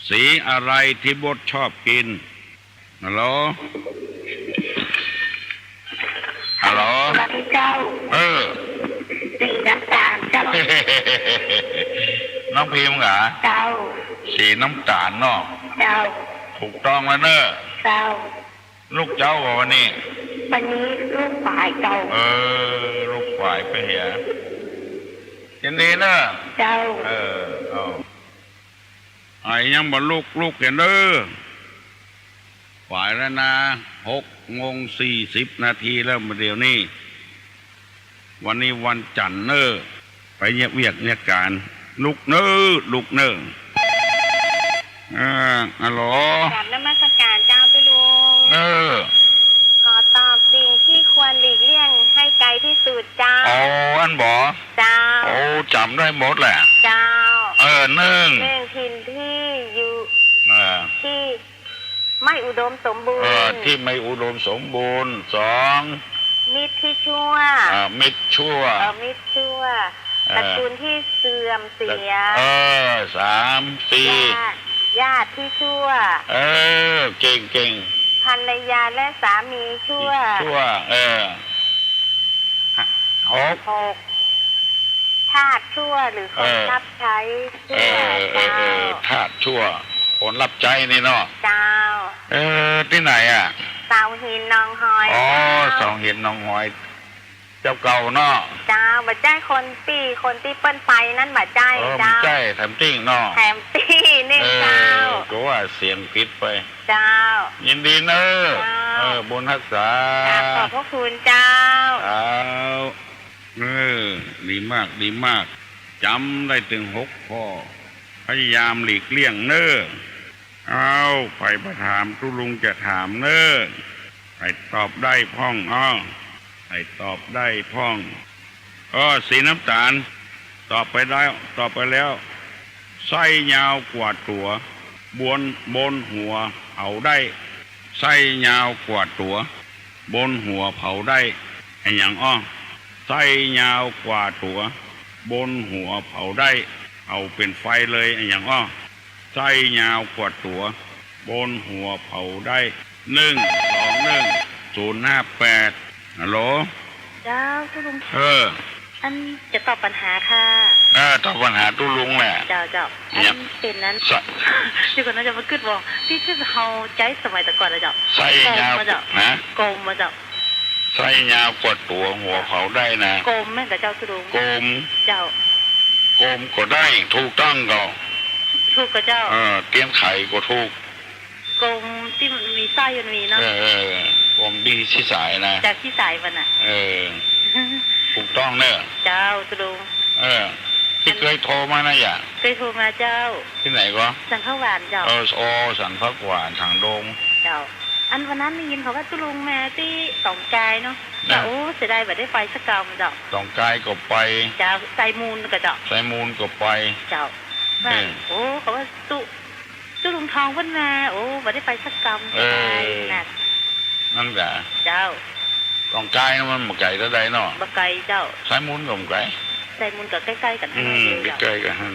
สีอะไรตี้มดชอบกิ๋น ฮัลโหล ฮัลโหล สวัสดีเจ้า เออ สีน้ำต๋าลเจ้า น้องพิมพ์เหรอ เจ้า สีน้ำต๋าลเนาะ เจ้า ถูกต้องแล้วเน่อ เจ้า ลูกเจ๊าบ่วันนี้ วันนี้ลูกฝายเจ้า เออ ลูกฝายไปเหีย ยินดีเน่อ เจ้า เออ เอา ไอ้ยังบ่ลุก ลุกเหียเน่อ ฝายแล้วนะ หกโมงสี่สิบนาทีแล้ว บ่าเดี๋ยวนี้ วันนี้วันจั๋นทร์เน่อ ไปเยียะเวียกเยียะก๋าน ลุกเน่อ ลุกเน่อ เออ ฮัลโหล กราบนมัสก๋านเจ้าตุ๊ลุง เออ ขอตอบสิ่งที่ควรหลีกเลี่ยงให้ไกลที่สุดเจ้า อ๋อ อั้นบ่ เจ้า โอ้ จ๋ำได้หมดแหละ เจ้า เออ นึ่ง นึ่ง ถิ่นที่อยู่ เออ ที่ ไม่อุดมสมบูรณ์ เออ ตี้ไม่อุดมสมบูรณ์ สอง มิตรตี้ชั่ว อ่า มิตรชั่ว เออ มิตรชั่ว เออ ตระกูลตี้เสื่อมเสีย เออ สาม สี่ ญาติ ญาติตี้ชั่ว เออ เก่ง เก่ง ภรรยาและสามีชั่ว ชั่ว เออ หก หก ทาสชั่วหรือคน เออ รับใช้ชั่ว เออ เออ เออ เจ้า ทาสชั่ว คนรับใจ๊นี่เนาะ เจ้า เออ ตี้ไหนอะ เสาหินหนองหอย อ๋อ เจ้า เสาหินหนองหอย เจ้าเก่าเนาะ เจ้า บ่ใจ้คนปี้ คนตี้เปิ้นไปนั้นบ่ใจ้ เออ เจ้า บ่ใจ้ แถมตี้เนาะ แถมตี้นี่ เออ เจ้า ก็ว่าเสียงผิดไป เจ้า ยินดีเน่อ เจ้า เออ บุญฮักษา กราบขอบพระคุณเจ้า เจ้า เออ ดีมาก ดีมาก จ๋ำได้ตึงหกข้อ พยายามหลีกเลี่ยงเน่อ เอา ใผบ่ถามตุ๊ลุงจะถามเน่อ ใผตอบได้พ่อง อ้อ ใผตอบได้พ่อง อ้อ สีน้ำต๋าล ตอบไปแล้ว ตอบไปแล้ว ไส้ยาวกว่าตั๋ว บน บนหัวเผาได้ ไส้ยาวกว่าตั๋ว บนหัวเผาได้ อะหยังอ้อ ไส้ยาวกว่าตั๋ว บนหัวเผาได้ เผาเป๋นไฟเลย อะหยังอ้อ ไส้ยาวกว่าตั๋ว บนหัวเผาได้ หนึ่ง สอง หนึ่ง ศูนย์ ห้า แปด ฮัลโหล เจ้า ตุ๊ลุง เออ อันจะตอบปัญหาค่ะ เออ ตอบปัญหาตุ๊ลุงแหละ เจ้า เจ้า อันเป๋นนั้น เดี๋ยวก่อนนะเจ้า มากึ๊ดว่า ตี้ ตี้เฮาใจ๊สมัยแต่ก่อนนะเจ้า ไส้ยาว กลมอะเจ้า ฮะ กลมอะเจ้า ไส้ยาวกว่าตั๋ว หัวเผาได้นะ กลมแม่นก่อเจ้าตุ๊ลุง กลม เจ้า กลมก็ได้ ถูกต้องก่อ ถูกก่อเจ้า เออ เตียนไขก็ถูก กลมตี้มันมีไส้มันมีเนาะ เออ เออ ผมปี้ขี้สายนะ เจ้า ขี้สายมันน่ะ เออ ถูกต้องเนอะ เจ้า ตุ๊ลุง เออ ตี้เกยโทรมานะ อย่า เกยโทรมาเจ้า ตี้ไหนก็ สันผักหวานเจ้า เออ โอ้ สันผักหวาน ถางดง เจ้า อันวันนั้นได้ยินเขาว่าตุ๊ลุงมาตี้ต๋องกายเนาะ นะ ก็ โอ้ เสียดายบ่ได้ไปสักกำเจ้า ต๋องกายก็ไป เจ้า ไซมูลก็เจ้า ไซมูลก็ไป เจ้า ว่า เออ โอ้ เขาว่าตุ๊ ตุ๊ลุงทองเปิ้นมา โอ้ บ่ได้ไปสักกำ เออ เสียดายนะ นั่นกะ เจ้า ต๋องกายมันบ่ไก๋เต้าใดเนาะ บ่ไก๋เจ้า ไซมูลก็บ่ไก๋ ไซมูลก็ใก้ๆ กั๋น อืม หั้นเดียวเจ้า ใก้ๆ กั๋นหั้น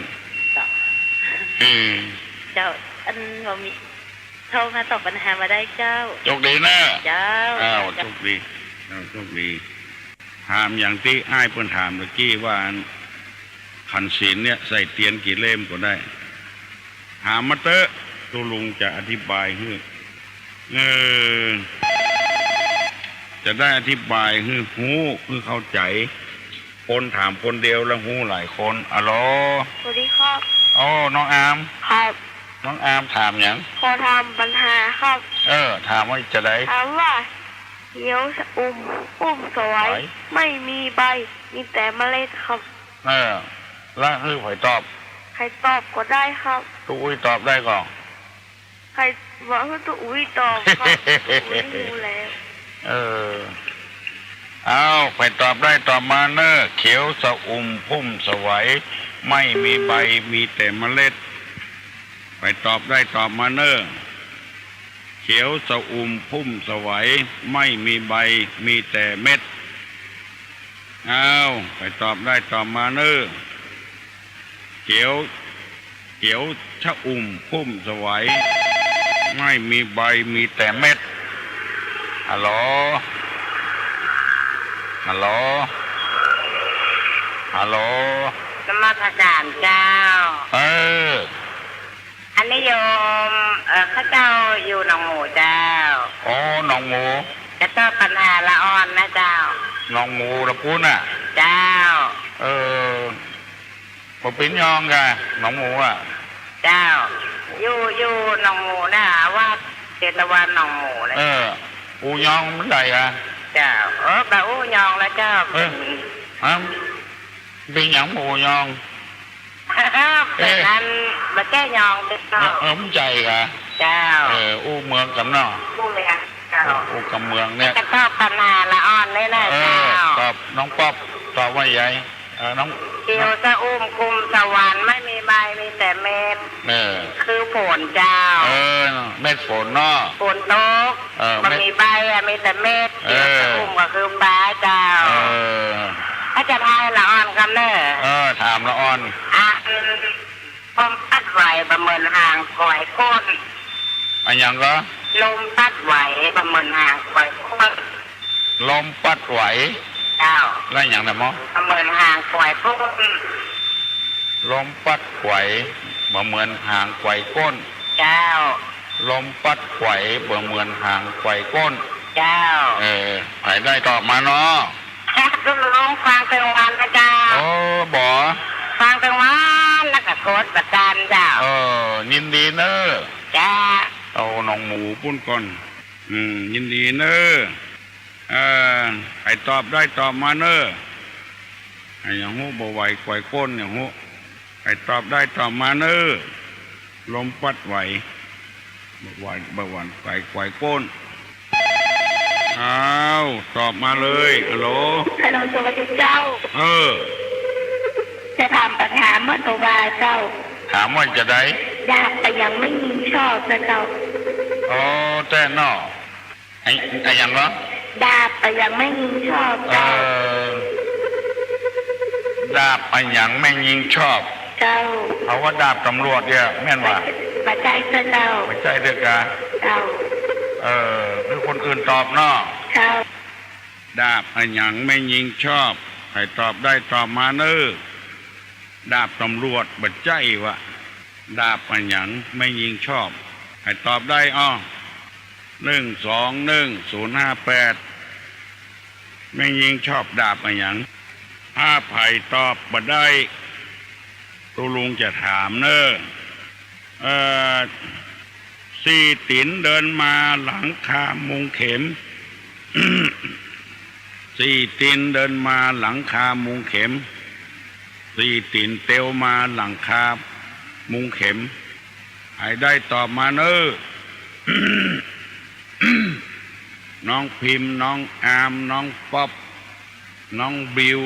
เจ้า อืม เจ้า อันบ่มี โทรมาตอบปัญหาบ่ได้เจ้า โชคดีนะ เจ้า อ้าว เจ้า โชคดี อ้าว โชคดี ถามอย่างตี้อ้ายเปิ้นถามตะกี้ว่า ขันศีลเนี่ยใส่เตียนกี่เล่มก็ได้ ถามมาเต๊อะ ตุ๊ลุงจะอธิบายหื้อ เออ จะได้อธิบายหื้อฮู้ หื้อเข้าใจ๋ คนถามคนเดียวแล้วฮู้หลายคน อะโหล สวัสดีครับ โอ้ น้องอาม ครับ น้องอามถามหยัง ขอถามปัญหาครับ เออ ถามว่าจะใด ถามว่า เขียวชอุ่ม พุ่มสวัย สวัย ไม่มีใบ มีแต่เมล็ดครับ เออ แล้วหื้อใผตอบ ใผตอบก็ได้ครับ ตุ๊อุ้ยตอบได้ก่อ ใผว่าหื้อตุ๊อุ้ยตอบครับ ตุ๊อุ้ยฮู้แล้ว เออ อ้าว ใผตอบได้ตอบมาเน่อ เขียวชอุ่ม พุ่มสวัย ไม่มีใบ มีแต่เมล็ด ใผตอบได้ตอบมาเน่อ เขียวชอุ่ม พุ่มสวัย ไม่มีใบ มีแต่เม็ด อ้าว ใผตอบได้ตอบมาเน่อ เขียว เขียวชอุ่ม พุ่มสวัย ไม่มีใบ มีแต่เม็ด ฮัลโหล ฮัลโหล ฮัลโหล นมัสการเจ้า เออ อันนี้โยม เอ่อ ข้าเจ้าอยู่หนองหมูเจ้า อ๋อ หนองหมู จะตอบปัญหาละอ่อนนะเจ้า หนองหมูละปู้นน่ะ เจ้า เออ บ่เป๋นยองก่ะ หนองหมูอ่ะ เจ้า อยู่ อยู่หนองหมูน่ะ วัดเชตวันหนองหมูน่ะ เออ อู้ยองมันใดก่ะ เจ้า เออ บ่อู้ยองละเจ้า เออ ฮะ เป๋นหยังบ่อู้ยอง เป๋นอันบ่แจ้ยองเจ้า เออ เออ มันใจ้ก่ะ เจ้า เออ อู้เมืองกำเนาะ อู้เมืองเจ้า อู้กำเมืองเนี่ย จะตอบปัญหาละอ่อนเลยนะ เออ เจ้า ตอบ น้องป๊อป ตอบว่าใด เออ น้อง เขียวชอุ่ม พุ่มสวัย ไม่มีใบ มีแต่เม็ด เออ คือฝนเจ้า เออ เม็ดฝนเนาะ ฝนตก เออ บ่มีใบอะ มีแต่เม็ด เออ เขียวชอุ่มก็คือฟ้าเจ้า เออ ถ้าจะทายละอ่อนกำเน่อ เออ ถามละอ่อน อัน ลมปั๊ดไหวบ่เหมือนหางก๋วยก้น อะหยังก็ ลมปั๊ดไหวบ่เหมือนหางก๋วยก้น ลมปั๊ดไหว เจ้า แล้วหยังน่ะหมอ บ่เหมือนหางก๋วยก้น ลมปั๊ดไหวบ่เหมือนหางก๋วยก้น เจ้า ลมปั๊ดไหวบ่เหมือนหางก๋วยก้น เจ้า เออ ใผได้ตอบมาเนาะ ตุ๊ลุงฟังตึงวันนะเจ้า โอ้ บ่ ฟังตึงวันแล้วก็กดประจำเจ้า เออ ยินดีเน่อ เจ้า เอาหนองหมูปู้นก่อน อืม ยินดีเน่อ เออ ใผตอบได้ตอบมาเน่อ อะหยังฮู้ บ่ไหวก๋วยก้น หยังฮู้ ใผตอบได้ตอบมาเน่อ ลมปั๊ดไหว บ่ไหว บ่หวั่นไหวก๋วยก้น อ้าว ตอบมาเลย ฮัลโหล ฮัลโหล สวัสดีเจ้า เออ จะถามปัญหาเมื่อตะวาเจ้า ถามว่าจะใด ดาบอะหยังแม่ญิงชอบนะเจ้า อ๋อ แต๊เนาะ ไอ้ ไอ้หยังเหรอ ดาบอะหยังแม่ญิงชอบ เออ ดาบอะหยังแม่ญิงชอบ เจ้า เขาว่าดาบตำรวจเนี่ย แม่นบ่ บ่ใจ้เตื้อเจ้า บ่ใจ้เตื้อกา เจ้า เออ หื้อคนอื่นตอบเนาะ เจ้า ดาบอะหยังแม่ญิงชอบ ใผตอบได้ตอบมาเน่อ ดาบตำรวจ บ่ใจ้วะ ดาบอะหยังแม่ญิงชอบ ใผตอบได้อ้อ หนึ่งสองหนึ่งศูนย์ห้าแปด แม่ญิงชอบดาบอะหยัง ถ้าใผตอบบ่ได้ ตุ๊ลุงจะถามเน่อ เอ่อ สี่ตี๋นเดินมาหลังคามุงเข็ม สี่ตี๋นเดินมาหลังคามุงเข็ม สี่ตี๋นเตียวมาหลังคามุงเข็ม ใผได้ตอบมาเน่อ น้องพิมพ์ น้องอาม น้องป๊อป น้องบิว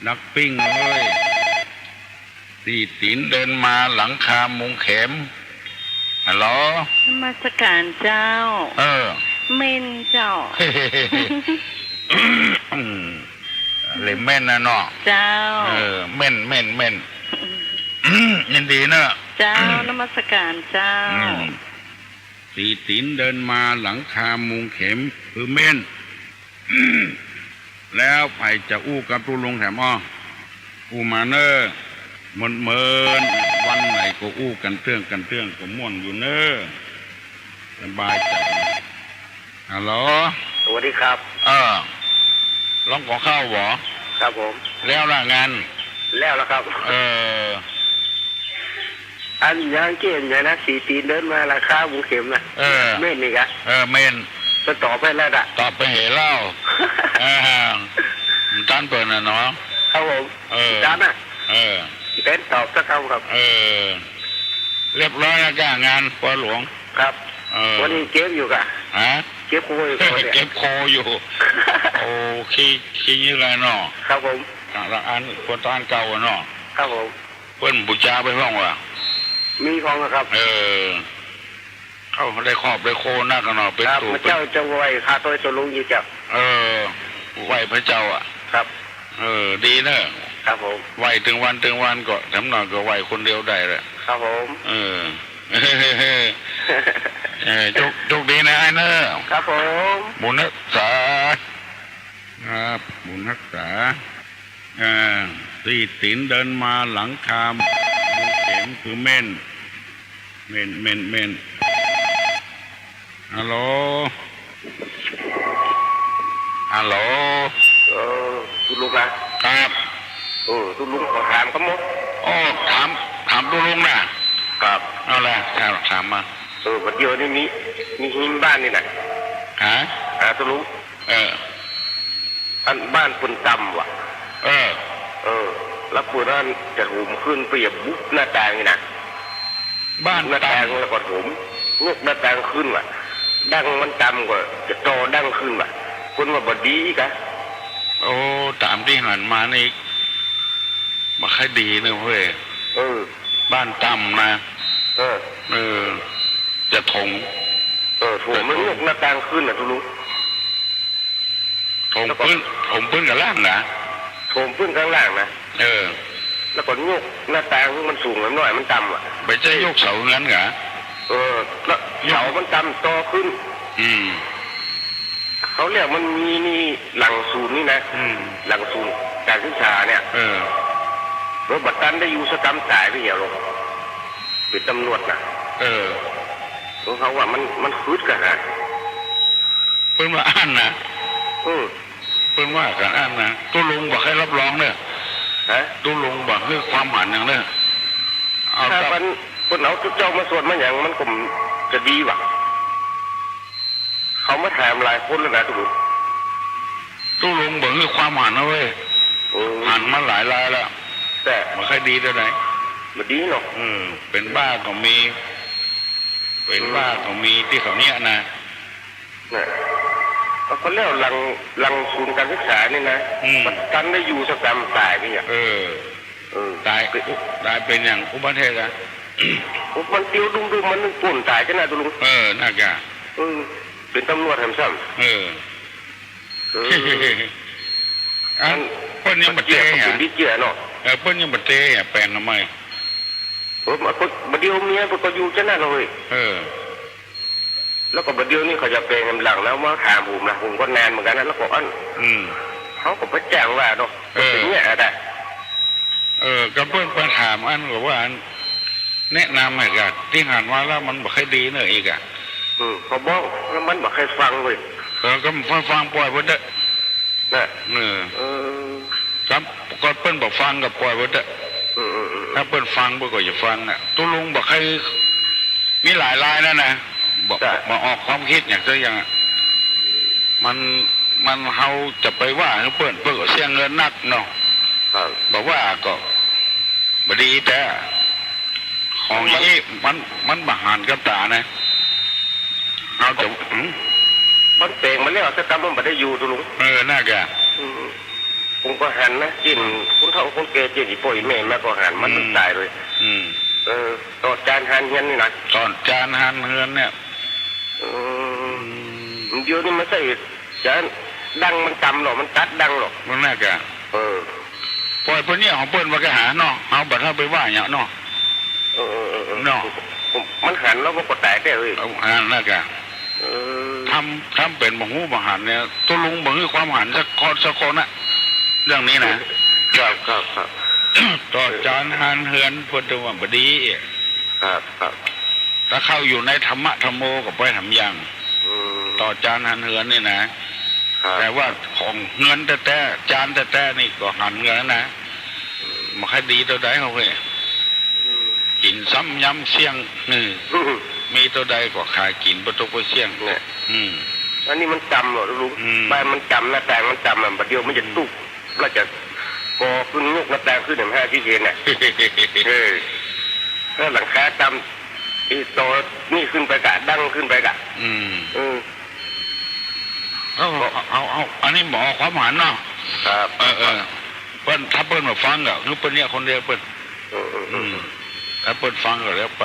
นักปิ้งเอ้ย สี่ตี๋นเดินมาหลังคามุงเข็ม ฮัลโหล นมัสการเจ้า เออ เม่นเจ้า เลยเม่นนะเนาะ เจ้า เออ เม่น เม่น เม่น ยินดีเนอะ เจ้า นมัสการเจ้า อืม สี่ตี๋นเดินมาหลังคามุงเข็ม คือเม่น แล้วใผจะอู้กับตุ๊ลุงแถมอ้อ อู้มาเน่อ เมินๆ วันไหนก็อู้กั๋นเตื้องกั๋นเตื้องก็ม่วนอยู่เน่อ สบายใจ๋ ฮัลโหล สวัสดีครับ เออ ร้องขอข้าวบ่ ครับผม แล้วละงาน แล้วละครับ เออ อันยังเก่งอยู่นะ สี่ตี๋นเดินมาหลังคามุงเข็มนะ เออ เม่นนี่กะ เออ เม่น จะตอบไปแล้วนะ ตอบไปเหยแล้ว เออ มันตันเปิ้นน่ะเนาะ ครับผม เออ ตันน่ะ เออ เต้นตอบสักคำครับ เออ เรียบร้อยแล้วจ้างานปอหลวง ครับ เออ วันนี้เก็บอยู่กะ ฮะ เก็บโคอยู่ครับเนี่ย เก็บโคอยู่ โอ้ ขี้ ขี้เหงื่อเนาะ ครับผม อ่ะ ละอัน คนต้านเก่าอะเนาะ ครับผม เปิ้นบูชาไปพ่องวะ มีพ่องครับ เออ เอ้า ได้ครอบได้โคนักอะเนาะ เป๋น ครับ ตุ๊ พระเจ้าจะไหว้ข้าต้อยตุ๊ลุงอยู่เจ้า เออ ไหว้พระเจ้าอะ ครับ เออ ดีเนอะ ครับผม ไหว้ตึงวันตึงวันก็ แถมหน่อยก็ไหว้คนเดียวได้แหละ ครับผม เออ เออ โชค โชคดีนะอ้ายเนอะ ครับผม บุญฮักษา ครับ บุญฮักษา อ่า สี่ตี๋นเดินมาหลังคามุงเข็มคือเม่น เม่น เม่น เม่น ฮัลโหล ฮัลโหล เออ ตุ๊ลุงนะ ครับ เออ ตุ๊ลุงขอถามครับมด โอ้ ถาม ถามตุ๊ลุงนะ ครับ เอาละ ถาม ถามมา เออ วันเดียวนี่มี มีฮิมบ้านนี่นะ ฮะ อ่า ตุ๊ลุง เออ อันบ้านเปิ้นต่ำว่ะ เออ เออ แล้วเปิ้นอันจะโถมขึ้นไปอย่าบุบหน้าต่างนี่นะ บ้านต่ำ บุบหน้าต่างแล้วก็โถม ยกหน้าต่างขึ้นว่ะ ดั้งมันต่ำก็จะต่อดั้งขึ้นว่ะ เปิ้นว่าบ่ดีกะ โอ้ ต๋ามตี้หันมานี่ บ่ค่อยดีนะเว้ย เออ บ้านต่ำนะ เออ เออ จะโถม เออ โถมแล้วยกหน้าต่างขึ้นน่ะตุ๊ลุง โถมปื๊น โถมปื๊นข้างล่างนะ โถมปื๊นข้างล่างนะ เออ แล้วก็ยกหน้าต่างมันสูงหน่อย มันต่ำอะ บ่ใจ้ยกเสาเฮือนกะ เออ แล้วเสามันต่ำต่อขึ้น อืม เขาเรียกมันมีนี่หลังศูนย์นี่นะ อืม หลังศูนย์การศึกษาเนี่ย เออ รถบัสตันได้อยู่สะกำต๋ายไปเหี่ยวลง เป๋นต๋ำรวจน่ะ เออ ของเขาว่ามัน มันคืดกันนะ เปิ้นว่าอั้นนะ อืม เปิ้นว่ากั๋นอั้นนะ ตุ๊ลุงบ่ใค่รับรองเน่อ ฮะ ตุ๊ลุงบ่หื้อความหันหยังเน่อ เอา ถ้า กับ เปิ้น เปิ้นเอาตุ๊เจ้ามาสวดมาหยังมันก็จะดีว่ะ เขามาถามหลายคนแล้วนะตุ๊ลุง ตุ๊ลุงบ่หื้อความหันนะเว้ย อืม หันมาหลายรายแล้ว แต่ บ่ใค่ดีเต้าใด บ่ดีเนาะ อืม เป๋นบ้าก็มี เป๋นบ้าก็มีตี้เขาเนี่ยนะ น่ะ เอาก็แล้วหลัง หลังศูนย์การศึกษานี่นะ อืม มันตันได้อยู่สะกำต๋ายไปเนี่ย เออ เออ ต๋าย ต๋ายเป๋นหยัง อุบัติเหตุอะ โอ้ มันเตียวดุ้มๆ มันนึ่งป่นต๋ายจ้ะนะตุ๊ลุง เออ น่ากะ เออ เป๋นต๋ำรวจแถมซ้ำ เออ เออ อัน เปิ้นยังบ่เตะ เป๋นตี้เจื้อเนาะ เออ เปิ้นยังบ่เตะอะ แป๋งทำไม เออ บ่าเดี๋ยวเมียเปิ้นก็อยู่จ้ะนะเว้ย เออ แล้วก็บ่าเดี๋ยวนี้เขาจะแป๋งกำลังแล้วมาถามผมนะ ผมก็นานเหมือนกันนะ แล้วก็อัน อืม เขาก็บ่จ้างว่าเนาะ เออ เป๋นเนี่ยอะได้ เออ ก็เปิ้นมาถามอันก็ว่าอัน แนะนำให้กะ ตี้หันมาแล้วมันบ่ใค่ดีเน่ออีกอะ อืม เขาบอกแล้วมันบ่ใค่ฟังเว้ย เออ ก็บ่ฟัง ปล่อยเปิ้นเต๊อะ น่ะ เออ เออ ครับ ก็เปิ้นบ่ฟังก็ปล่อยเปิ้นเต๊อะ อืมๆๆ ถ้าเปิ้นฟังเปิ้นก็จะฟังอะ ตุ๊ลุงบ่ใค่ มีหลายรายแล้วนะ บ่ จ้ะ บ่ออกความคิดหยังสักอย่างอะ มัน มัน เฮาจะไปว่าหื้อเปิ้น เปิ้นก็เสียเงินนักเนาะ ครับ บ่ว่าก็บ่ดี แต่ของอย่างนี้มัน มันบ่หันกับต๋านะ เฮาจะ หืม มันแป๋งมาแล้ว สักกำมันบ่ได้อยู่ ตุ๊ลุง เออ นั่นกะ อืม ผมก็หันนะ กิ๋นคนเฒ่าคนแก่ เจียนอี่ป้ออี่แม่มาก็หัน มัน อืม ต๋ายเลย อืม เออ ต่อจานหารเฮือนนี่นะ ต่อจานหารเฮือนเนี่ย อืม เดี๋ยวนี้มันใส่ จะดังมันต่ำหรอก มันตัดดังหรอก มันน่ากะ เออ ปล่อยเปิ้นเนี่ยของเปิ้นว่าก็หาเนาะ เฮาบ่ต้องไปว่าหยังเนาะ เออ เออ เออ เออ เนาะ มันหันแล้วมันก็ต๋ายแต๊เอ้ย เอา อันนั้นน่ากะ เออ ทำ ทำเป๋นบ่ฮู้บ่หันเนี่ย ตุ๊ลุงบ่มีความหันสักคน สักคนนะ เรื่องนี้นะ ครับ ครับ ครับ ต่อจานหารเฮือนเปิ้นถือว่าบ่ดี ครับ ครับ ถ้าเข้าอยู่ในธรรมะธรรมโมก็ไปทำอย่าง อืม ต่อจานหารเฮือนนี่นะ ครับ แต่ว่าของเฮือนแต๊ๆ จานแต๊ๆ นี่ก็หารเฮือนนะ อืม บ่ค่อยดีเต้าใดเฮาเฮ้ย อืม กิ๋นซ้ำย้ำเสี้ยง อืม อืม มีเต้าใดก็ขายกิ๋นบ่ตกบ่เสี้ยง เนี่ย อืม อันนี้มันต่ำเหรอลุง อืม บ้านมันต่ำ หน้าต่างมันต่ำอะ บ่าเดี่ยวมันจะตุ๊บ แล้วจะก่อขึ้น ยกหน้าต่างขึ้น ห้าสิบเซนน่ะ เออ ถ้าหลังคาต่ำ ไอ้ต่อนี่ขึ้นไปกะ ดังขึ้นไปกะ อืม เออ เอา เอา เอา อันนี้หมอความหันเนาะ ครับ เออ เออ เปิ้น ถ้าเปิ้นบ่ฟังก็คือเปิ้นเนี่ยคนเดียวเปิ้น เออ เออ เออ อืม ถ้าเปิ้นฟังก็แล้วไป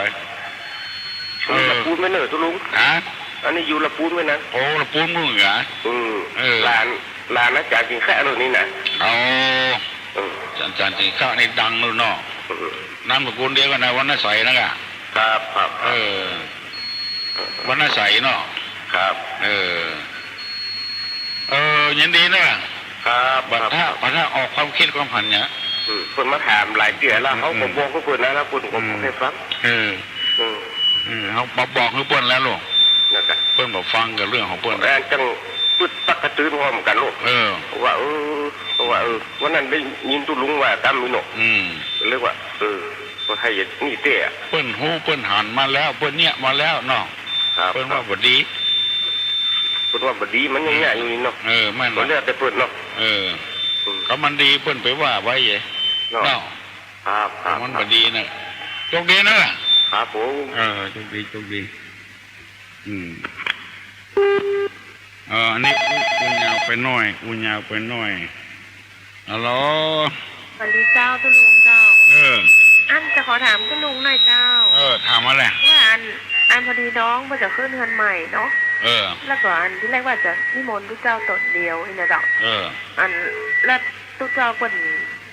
เออ ละปูนไปเน่อตุ๊ลุง ฮะ อันนี้อยู่ละปูนไปนะ โอ้ ละปูนมึงเหรอ อืม เออ หลาน หลานอาจ๋ารย์สิงขะโน่นนี่นะ อ๋อ เออ อาจ๋ารย์ อาจ๋ารย์สิงขะนี่ดังเลยเนาะ เออ นามสกุลเดียวกันนะ วรรณไสยนะกะ ครับ ครับ เออ วรรณไสยเนาะ ครับ เออ เออ ยินดีนะ ครับ บ่าถ้า ครับ บ่าถ้าออกความกึ๊ดความหันเนี่ย อืม เปิ้นมาถามหลายเตื้อแล้ว อืม เฮาก็บอกกับเปิ้นนะ แล้วเปิ้นก็ อืม บ่ให้ฟัง เออ อืม อืม เฮามาบอกหื้อเปิ้นแล้วลูก นั่นกะ เปิ้นบ่ฟังก็เรื่องของเปิ้น แม่นจังปึดปักกระตื้นพร้อมกั๋นลูก เออ ว่า เออ ว่า เออ วันนั้นได้ยินตุ๊ลุงว่าต๋ามนี้เนาะ อืม ก็เลยว่า เออ ก็ให้นี่แต๊ เปิ้นฮู้เปิ้นหันมาแล้ว เปิ้นเยียะมาแล้วเนาะ ครับ เปิ้นว่าบ่ดี เปิ้นว่าบ่ดี มันยังเยียะอยู่นี่เนาะ เออ แม่น ก็แล้วแต่เปิ้นเนาะ เออ อืม ก็มันดีเปิ้นไปว่าไว้เย เนาะ เนาะ ครับ ครับ มันบ่ดีนะ โจคดีนะ ครับผม เออ โจคดี โจคดี อืม เออ อันนี้อู้ อู้ยาวไปหน้อย อู้ยาวไปหน้อย ฮัลโหล สวัสดีเจ้า ตุ๊ลุงเจ้า เออ อันจะขอถามตุ๊ลุงหน่อยเจ้า เออ ถามมาแหละ ว่าอัน อันพอดีน้องว่าจะขึ้นเฮือนใหม่เนาะ เออ แล้วก็อันทีแรกว่าจะนิมนต์ตุ๊เจ้าต๋นเดียวนี่นะเจ้า เออ อัน แล้วตุ๊เจ้าเปิ้น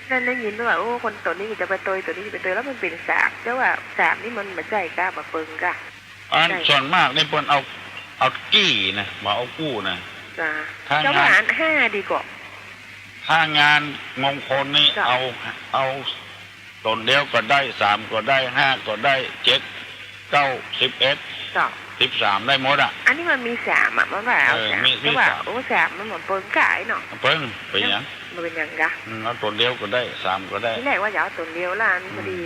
ได้ ได้ยินว่า โอ้ คนต๋นนี้จะไปเตย ต๋นนี้จะไปเตย แล้วมันเป๋นสาม แต่ว่าสามนี่มันบ่ใจ้กา บ่เปิงกา อัน ใจ้ ส่วนมากนี่เปิ้นเอา เอากี่นะ บ่เอากู้นะ จ้ะ ถ้า เจ้าว่า งาน อันห้าดีกว่า ถ้างานมงคลนี่ เจ้า เอา เอาต๋นเดียวก็ได้ สามก็ได้ ห้าก็ได้ เจ็ด เก้า สิบเอ็ด เจ้า สิบสาม ได้หมดอะ อันนี้มันมีสามอะ มันว่าเอา เออ สาม มี มี แต่ว่า สาม โอ้ สามมันบ่เปิงกาเนาะ เปิง เป๋นหยัง บ่เป๋นหยังกา อืม เอาต๋นเดียวก็ได้ สามก็ได้ ทีแรกว่าจะเอาต๋นเดียวละ อัน อืม พอดี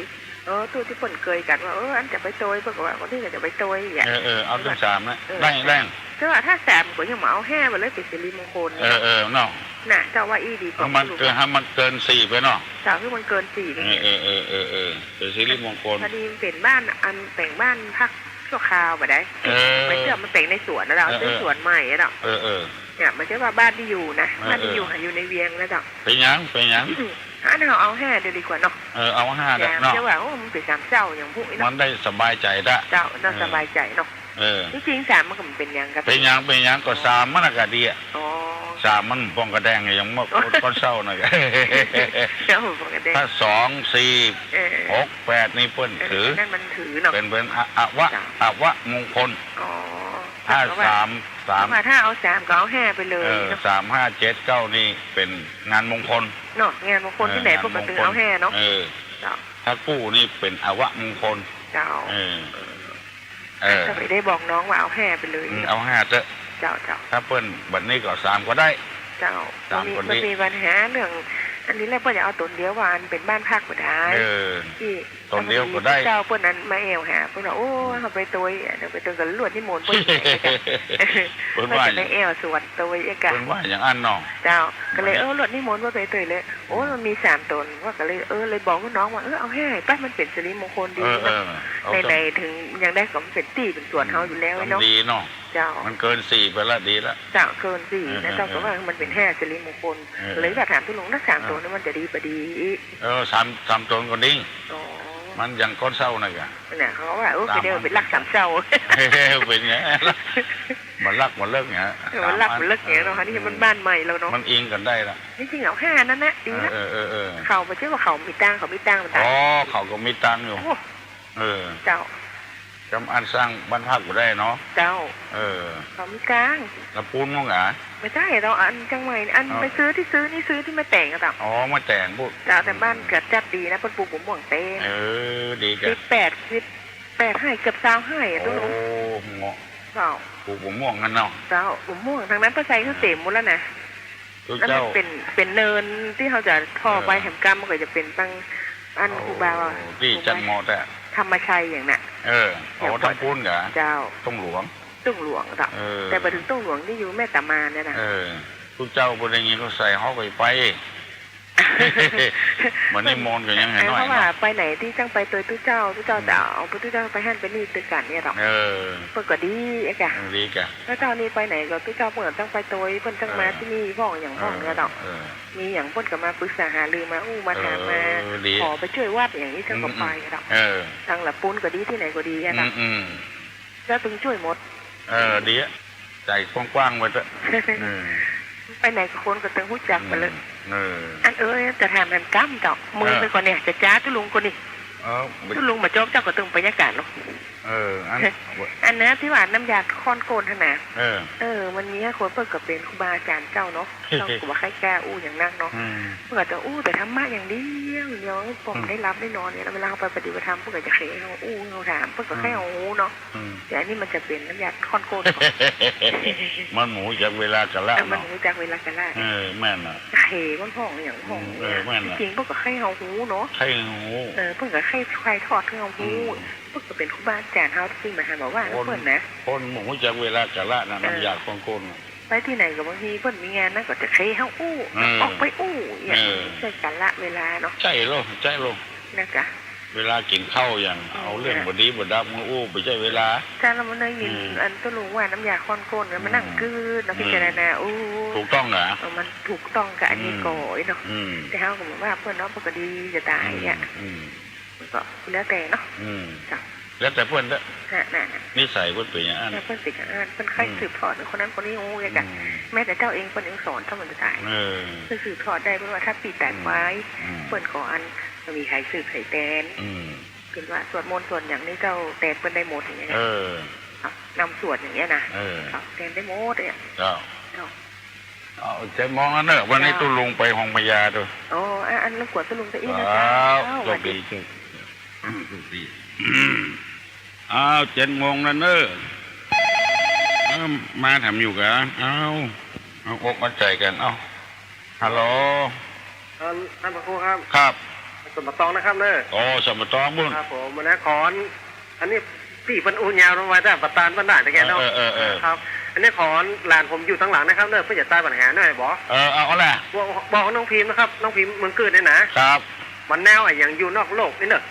เออ ตุ๊ที่เปิ้นเกยกั๋นว่า เออ อันจะไปเตย เปิ้นก็ว่า คนนี้ก็จะไปเตยอ่ะ เออ เออ เอาตึงสามนะ เออ ได้ ได้ แต่ว่าถ้าสามก็ยังบ่เอาห้าไปเลย เป๋นสิริมงคล เออ เออ เนาะ น่ะ เจ้าว่าอี้ดีกว่า ให้มันเกิน ให้มันเกินสี่ไปเนาะ เจ้า คือมันเกินสี่ไป เออ เออ เออ เออ เป๋นสิริมงคล พอดีมันเป๋นบ้าน อันแป๋งบ้านพักชั่วคราวบ่าใด เออ ไปเตื้อมันแป๋งในสวนนะเจ้า เออ เออ เตื้อสวนใหม่อะเนาะ เออ เออ เนี่ย บ่ใจ้ว่าบ้านตี้อยู่นะ เออ บ้านตี้อยู่ เออ หาอยู่ในเวียงนะเจ้า เป๋นหยัง เป๋นหยัง อันเฮาเอาห้าเดียวดีกว่าเนาะ เออ เอาห้าเดียวเนาะ เจ้าว่า โอ้ มันเป๋นสามเศร้าอย่างพวกนี้เนาะ มันได้สบายใจ๋ละ เจ้า น่า เออ สบายใจ๋เนาะ เออ จริงๆ สามมันก็บ่เป๋นหยังกา เป๋นหยัง เป๋นหยัง ก็สามมันน่ะกาดีอะ อ๋อ สามมันบ่ปองกาแดง อย่างเมื่อก่อนเศร้าน่ะ เจ้า บ่ปองกาแดง ถ้าสอง สี่ เออ หก แปด นี่เปิ้น เออ ถือ นั่นมันถือเนาะ เป๋น เป๋นอ อวะ เจ้า อวะมงคล อ๋อ ถ้า เจ้าว่า สาม สาม ว่าถ้าเอาสามก็เอาห้าไปเลย เออ เนาะ สาม ห้า เจ็ด เก้า นี่เป๋นงานมงคล เนาะ งานมงคลตี้ไหน เออ ปกติ งานมงคล เอาห้าเนาะ เออ เจ้า ถ้ากู้นี่เป๋นอวะมงคล เจ้า เออ เออ ก็เลยได้บอกน้องว่าเอาห้าไปเลย อืม เอาห้าเต๊อะ เจ้า เจ้า ถ้าเปิ้นบัดนี้ก็สามก็ได้ เจ้า สาม มันมี คนนี้ มันมีปัญหาเรื่อง อันนี้แหละเปิ้นจะเอาต๋นเดียวว่าอันเป๋นบ้านพักบ่ได้ เออ อี้ ต๋นเดียวก็ได้ เจ้าเปิ้นอันมาแอ่วหา เปิ้นว่า โอ้ เฮาไปตวย เดี๋ยวไปตวยก็ลวดนิมนต์เปิ้นแหม เปิ้นว่า เปิ้นจะไปแอ่วสวนตวยอะกะ เปิ้นว่าอย่างอั้นเนาะ เจ้า ก็เลย เออ ลวดนิมนต์ว่าไปตวยเลย โอ้ มันมีสามต๋น ว่าก็เลย เออ เลยบอกลูกน้องว่า เออ เอาแฮ่ไป มันเป๋นสิริมงคลดี เออ เนาะ เออ เอา ใน ใน เถิงอย่างใดก็มันเป๋นตี้เป๋นสวนเฮาอยู่แล้วเนาะ ดีเนาะ เจ้า มันเกินสี่ไปละ ดีละ เจ้า เกินสี่นะ เออ เจ้า เออ ก็ว่ามันเป๋นแฮ่สิริมงคล เออ เลยว่าถามตุ๊ลุง แล้วสามต๋นนี่มันจะดีบ่ดีอี้ เออ สาม สามต๋นก็ดี อ๋อ มันอย่างก้อนเซ้านั่นกะ น่ะ เขาว่า โอ้ สาม ก็เดี๋ยวเป๋นลักสามเซ้า เป๋นไง บ่ลักบ่เลิกไง เออ บ่ลักบ่เลิกไงเนาะ สามอัน อันนี้มันบ้านใหม่แล้วเนาะ มันอิงกั๋นได้ละ จริงๆ เอาห้านั่นแหละ ดีละ เออ เออ เออ เขาบ่ใช่ว่าเขามีตังค์ เขามีตังค์ อ๋อ เขาก็มีตังค์อยู่ โอ้ เออ เจ้า จำอันสร้างบ้านพักบ่ได้เนาะ เจ้า เออ เขามีตังค์ แล้วปูนมั่งอ่ะ ไม่ใช่ เราอันเจียงใหม่ อัน เอา ไปซื้อตี้ซื้อนี่ ซื้อตี้แม่แต๋งอะเจ้า อ๋อ แม่แต๋งปูน เจ้า แต่บ้านก็จัดดีนะ เปิ้นปลูกมะม่วงเต็ม เออ ดีกะ สิบแปด สิบแปดไฮ่ เกือบซาวไฮ่อะ โอ้ ตุ๊ลุง เหมาะ เจ้า ปลูกมะม่วงกั๋นเนาะ เจ้า มะม่วง ตางนั้นป้าไซก็เต็มหมดแล้วนะ ตุ๊เจ้า อันนั้นเป๋น เป๋นเนินตี้เฮาจะถ่อไป เออ แหมกำมันก็จะเป๋นตังอัน โอ้ ครูบาว่า ตี้จันทร์เหมาะแต๊ ธรรมชัยอย่างน่ะ เออ อ๋อ อย่าง ตังปูนกะ เจ้า ต้งหลวง ต้งหลวงเจ้า เออ แต่บ่เถิงต้งหลวงตี้อยู่แม่ตะมานเนี่ยนะ เออ ตุ๊เจ้าบ่ได้ยินเขาใส่ เขาก็ไป บ่นิมนต์ก็ยังแหน้อยเนาะ เออ เพราะว่าไปไหนตี้จั้งไปตวยตุ๊เจ้า ตุ๊เจ้า อืม จะเอาตุ๊เจ้าไปหั้นไปนี่ตวยกั๋นเนี่ยเจ้า เออ เปิ้นก็ดีอะกะ เออ ดีกะ แล้วเจ้านี่ไปไหนก็ตุ๊เจ้าเปิ้นจั้งไปตวย เปิ้นจั้งมา เออ ตี้นี่พ่องอย่างพ่องเนี่ยเจ้า เออ เออ มีอย่างเปิ้นก็มาปรึกษาหารือ มาอู้มาถาม เออ มา ดี ขอไปจ้วยวัดอย่างนี้ เจ้าก็ไปเจ้า อืม เออ ตังละปูนก็ดี ตี้ไหนก็ดีอะเจ้า อืม อืม เจ้าตึงจ้วยหมด เออ ดีอะ ใจ๋กว้างๆ ไว้เต๊อะ เออ ไปไหนก็คนก็ตึงฮู้จักไปเลย เออ อัน เออ จะถามแหมกำเจ้า มื้อ เออ ไปก่อนเนี่ย จะจ้าตุ๊ลุงก่อนนี่ เออ ตุ๊ลุงบ่จบ เจ้าก็ตึงบรรยากาศเนาะ เออ อัน อันนะตี้ว่าน้ำยาข้อนก้นหั้นนะ เออ เออ มันมีคนเปิ้นก็เป๋นครูบาอาจ๋ารย์เจ้าเนาะ เจ้าก็บ่ใค่กล้าอู้อย่างนักเนาะ อืม เปิ้นก็จะอู้แต่ธรรมะอย่างเดียว เดียว ปอบ่ได้หลับได้นอนเนี่ย แล้วเวลาเฮาไปปฏิบัติธรรม เปิ้นก็จะเขเฮาอู้เฮาถาม เปิ้นก็เขเฮาฮู้เนาะ อืม แต่อันนี้มันจะเป๋นน้ำยาข้อนก้น มันบ่ฮู้จักเวลากาละ เออ มัน เนาะ บ่ฮู้จักเวลากาละ เออ แม่นน่ะ เขมันพ่องอย่างพ่อง อืม เนี่ย เออ แม่นน่ะ ตี้จริงเปิ้นก็เขเฮาฮู้เนาะ เขเฮาฮู้ เออ เปิ้นก็เขถ่ายทอดเฮาฮู้ อืม เปิ้นก็เป๋นครูบาอาจ๋ารย์เฮาตี้มาหาบ่ว่า คน เปิ้นนะ คนบ่ฮู้จักเวลากาละนะ เออ น้ำยาข้อนก้นน่ะ ไปตี้ไหนก็บางทีเปิ้นมีงานนะ ก็จะเขเฮาอู้ เออ ออกไปอู้อย่าง เออ ใจ้กาละเวลาเนาะ ใจ้โลด ใจ้โลด นะกะ เวลากิ๋นข้าวอย่าง อืม เอาเรื่องบ่ดีบ่ดับมาอู้ บ่ใจ้เวลา ใจ้ แล้วมันได้ยิน อืม อันตุ๊ลุงว่าน้ำยาข้อนก้น แล้วมานั่ง อืม กึ๊ดเนาะ อืม พิจารณา โอ้ ถูกต้องเหรอ เออ มันถูกต้องกะอันนี้ อืม ก่อเนาะ อืม แต่เฮาก็บ่ว่าเปิ้นเนาะ เปิ้นก็ดีจะต๋ายอะ อืม อืม มันก็แล้วแต่เนาะ อืม เจ้า แล้วแต่เปิ้นเต๊อะ ฮะ นั่นน่ะ นิสัยเปิ้นเป๋นอย่างอั้น แล้วเปิ้นเป๋นอย่างอั้น เปิ้นใค่ อืม สืบทอดคนนั้นคนนี้ โอ้ย กะ อืม แม้แต่เจ้าเองเปิ้นยังสอนเจ้ามันจะต๋าย เออ เปิ้นสืบทอดได้ เปิ้นว่าถ้าปี้ต๋าย อืม ควาย อืม เปิ้นก็อัน บ่มีใผสืบใผแตน อืม เปิ้นว่าสวดมนต์สวดอย่างนี้เจ้าแตนเปิ้นได้หมดอย่างเงี้ยนะ เออ ครับ นำสวดอย่างเงี้ยนะ เออ ครับ แตนได้หมดเนี่ย เจ้า เจ้า เอา เจ็ดโมงแล้วเนอะ วันนี้ เจ้า ตุ๊ลุงไปโฮงพญาดู อ๋อ อ่ะ อันรบกวนตุ๊ลุงซะอี้นะ เจ้า เจ้า สวัสดี โชคดี เจ้า โชคดี อ้าว เจ็ดโมงแล้วเนอะ เอ้า มาถามอยู่กะ เอ้า เอาอกเอาใจ๋กั๋น เอ้า ฮัลโหล ท่าน ท่านพระครูครับ ครับ สมปะตองนะครับเนอะ อ๋อ สมปะตองบุญ ครับผม วันนี้ขอ อันนี้ตี้เปิ้นอู้ยาวลงไว้ แต่ประตานเปิ้นได้ตะแกเนาะ เออ เออ เออ ครับ อันนี้ขอหลานผมอยู่ตังหลังนะครับเนอะ เปิ้นจะตายปัญหาหน่อยบ่ เออ เอา เอาแหละ บอก บอกน้องพิมพ์นะครับ น้องพิมพ์เมืองเกิดเนี่ยนะ ครับ มันแนวอะหยังอยู่นอกโลกนี่เนอะ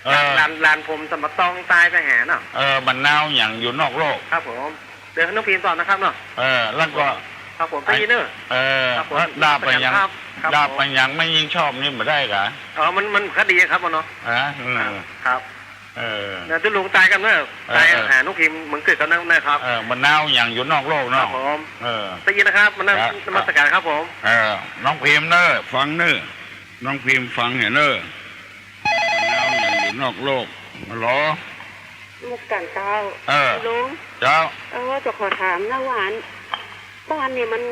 เออ หลาน หลานผมสมปะตองตายไปหาเนาะ เออ มันแนวอะหยังอยู่นอกโลก ครับผม เดี๋ยวให้น้องพิมพ์ตอบนะครับเนาะ เออ แล้วก็ ครับผม ได้ยินเนอะ เออ ครับผม แล้วดาบอะหยัง ครับ ครับ ดาบอะหยังแม่ญิงชอบนี่บ่ได้กะ อ๋อ มัน มันคดีครับเนาะ ฮะ อืม ครับ ครับ เออ เดี๋ยวตุ๊ลุงตายก่อนเนอะ เออ ตาย เออ หาน้องพิมพ์เมืองเกิดก่อนนะครับ เออ มันแนวอะหยังอยู่นอกโลกเนาะ ครับผม เออ ได้ยินนะครับ มานั่ง ครับ นมัสการครับผม เออ น้องพิมพ์เนอะ ฟังเนอะ น้องพิมพ์ฟังเหียเนอะ มันแนวอะหยังอยู่นอกโลก ฮัลโหล นมัสการเจ้า เออ ลุง เจ้า เออ จะขอถามนะว่าอัน บ้านเนี่ยมัน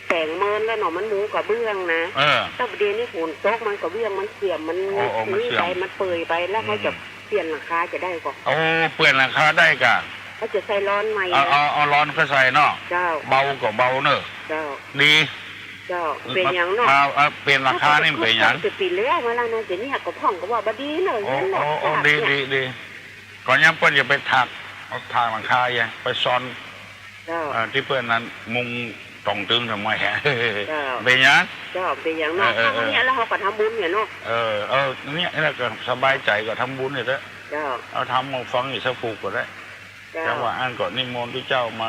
แป๋งเมินแล้วเนาะ มันมุงกระเบื้องนะ เออ แล้วบ่าเดี่ยวนี้ฝนตกมันกระเบื้องมันเสื่อม มัน โอ้ โอ้ มันเสื่อม ไป มันเปื่อยไป แล้วเขาจะ อืม เปลี่ยนหลังคาจะได้ก่อ โอ้ เปลี่ยนหลังคาได้ก่อ เขาจะใส่ลอนใหม่ เอา นะ เอา เอาลอนค่อยใส่เนาะ เจ้า เบาก็เบาเนอะ เจ้า ดี เจ้า เป๋นหยังเนาะ อ่า อ่า เป๋นหลังคานี่เป๋นหยัง เป๋นปี๋แล้วมาแล้วนะ เดี๋ยวนี้ก็พ่องก็ว่าบ่ดีเลย โอ้ นั่นแหละ โอ้ โอ้ ดี เนี่ย ดี ดี ก่อนยังเปิ้นจะไปถาก เอาถากหลังคาอย่าไปซ่อน เจ้า เอ่อ ตี้เปิ้นนั้นมุงต่องตึงทำไมฮะ เจ้า เป๋นหยัง เจ้า เป๋นหยังเนาะ เออ เออ เออ เนี่ย แล้วเฮาก็ทำบุญเนี่ยเนาะ เออ เออ เนี่ย แล้วก็สบายใจ๋ก็ทำบุญเนี่ยเถอะ เจ้า เอาธรรมมาฟังอีกสักผูกก็ได้ เจ้า จังหวะอั้นก็นิมนต์พระเจ้ามา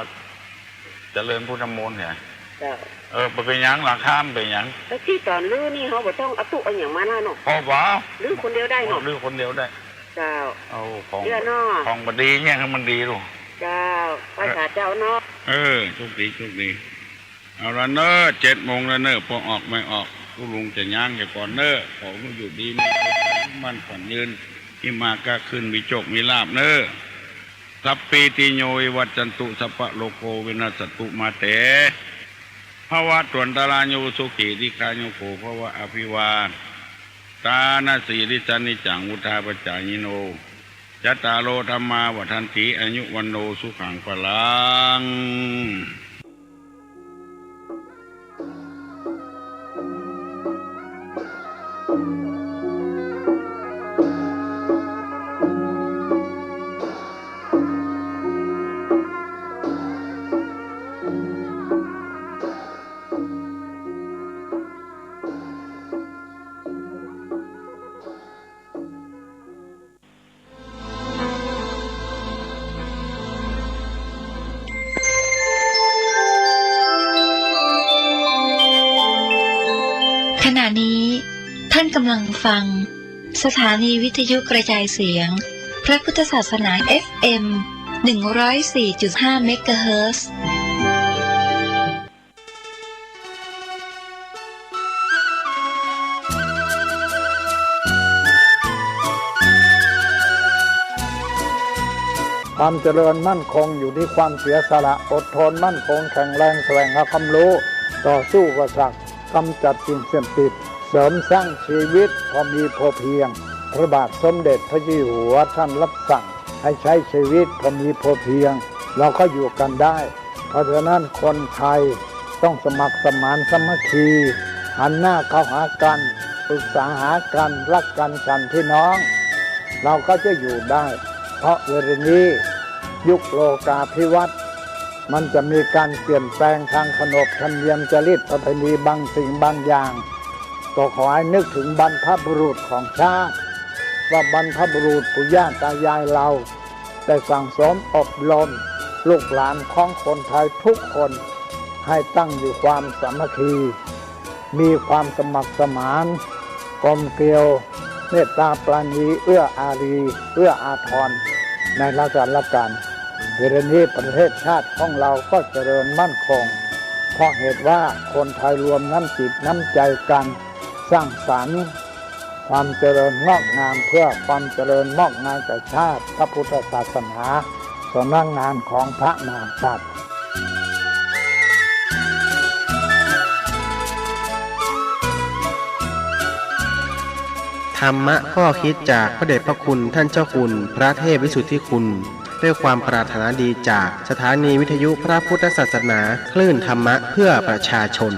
เจริญพุทธมนต์เนี่ย เจ้า เออ บ่เป๋นหยัง หลังคาบ่เป๋นหยัง แล้วตี้ต๋อนรื้อนี่เฮาบ่ต้องเอาตุ๊เอาหยังมานะเนาะ อ๋อ บ่ รื้อคนเดียวได้เนาะ รื้อคนเดียวได้ เจ้า เอาของ เดี๋ยวเนาะ ของบ่ดีเนี่ยให้มันดีลูก เจ้า ไปสาเจ้าเนาะ เออ โชคดี โชคดี เอาละเน้อ เจ็ดโมงแล้วเน้อ ปอออกไม่ออก ตุ๊ลุงจะย้างเหียก่อนเน้อ ขอหื้ออยู่ดีมีสุข มั่นขวัญยืน มีมาก้าขึ้น มีโจค มีลาภเน้อ สัพพีติโยวิวัจจันตุ สัพพะโรโควินัสสตุมาเต ภวัตวันตรายุ สุขีทีฆายุโกภวะ อภิวาทานะสีลิสสะนิจจัง วุฑฒาปจายิโน จัตตาโร ธัมมา วัฑฒันติ อายุ วัณโณ สุขัง พลัง ขณะนี้ท่านกำลังฟังสถานีวิทยุกระจายเสียงพระพุทธศาสนา เอฟเอ็ม หนึ่งร้อยสี่จุดห้า เมกะเฮิรตซ์ ความเจริญมั่นคงอยู่ที่ความเสียสละ อดทนมั่นคงแข็งแรง แสวงหาความรู้ ต่อสู้อุปสรรค กำจัดสิ่งเสพติด เสริมสร้างชีวิตพอมีพอเพียง พระบาทสมเด็จพระเจ้าอยู่หัวท่านรับสั่งให้ใช้ชีวิตพอมีพอเพียง เราก็อยู่กันได้ เพราะฉะนั้นคนไทยต้องสมัครสมานสามัคคี หันหน้าเข้าหากัน ปรึกษาหากัน รักกันฉันพี่น้อง เราก็จะอยู่ได้ เพราะเวลานี้ยุคโลกาภิวัตน์ มันจะมีการเปลี่ยนแปลงทางขนบธรรมเนียมจารีตประเพณีบางสิ่งบางอย่าง ก็ขอให้นึกถึงบรรพบุรุษของชาติ ว่าบรรพบุรุษปู่ย่าตายายเรา ได้สั่งสมอบรมลูกหลานของคนไทยทุกคน ให้ตั้งอยู่ความสามัคคี มีความสมัครสมาน กลมเกลียว เมตตาปราณี เอื้ออารี เอื้ออาทร ในราชอาณาจักร เวลานี้ประเทศชาติของเราก็เจริญมั่นคง เพราะเหตุว่าคนไทยรวมน้ำจิตน้ำใจกัน สร้างสรรค์ความเจริญงอกงาม เพื่อความเจริญงอกงามแก่ชาติ พระพุทธศาสนา สำนักงานของพระมหากษัตริย์ ธรรมะข้อคิดจากพระเดชพระคุณท่านเจ้าคุณพระเทพวิสุทธิคุณ ด้วยความปรารถนาดีจากสถานีวิทยุพระพุทธศาสนา คลื่นธรรมะเพื่อประชาชน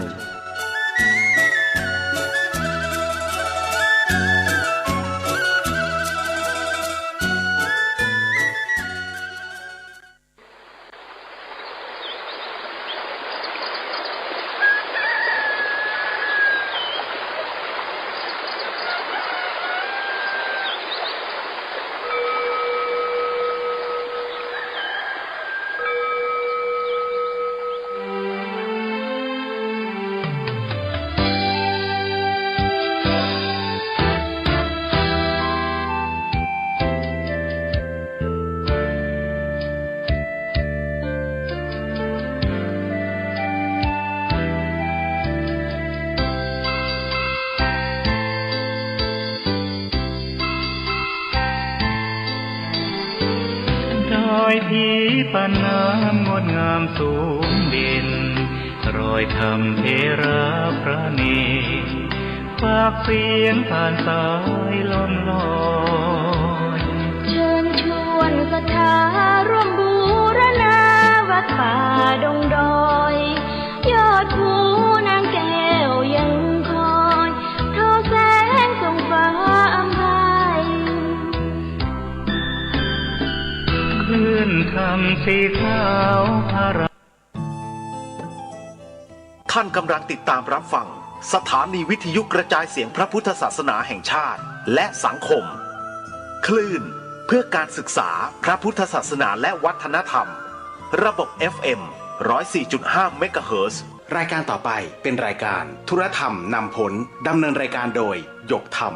ดอยถีปะน้ำงดงามสูงเด่น รอยธรรมเถระพระเณร ฝากเสียงผ่านสายลมลอย เชิญชวนศรัทธาร่วมบูรณาวัดป่าดงดอย ยอดภูนางแก้ ท่านกำลังติดตามรับฟังสถานีวิทยุกระจายเสียงพระพุทธศาสนาแห่งชาติและสังคม คลื่นเพื่อการศึกษาพระพุทธศาสนาและวัฒนธรรม ระบบ เอฟ เอ็ม ร้อยสี่จุดห้า เมกะเฮิรตซ์ รายการต่อไปเป็นรายการธุรธรรมนำผล ดำเนินรายการโดย หยกธรรม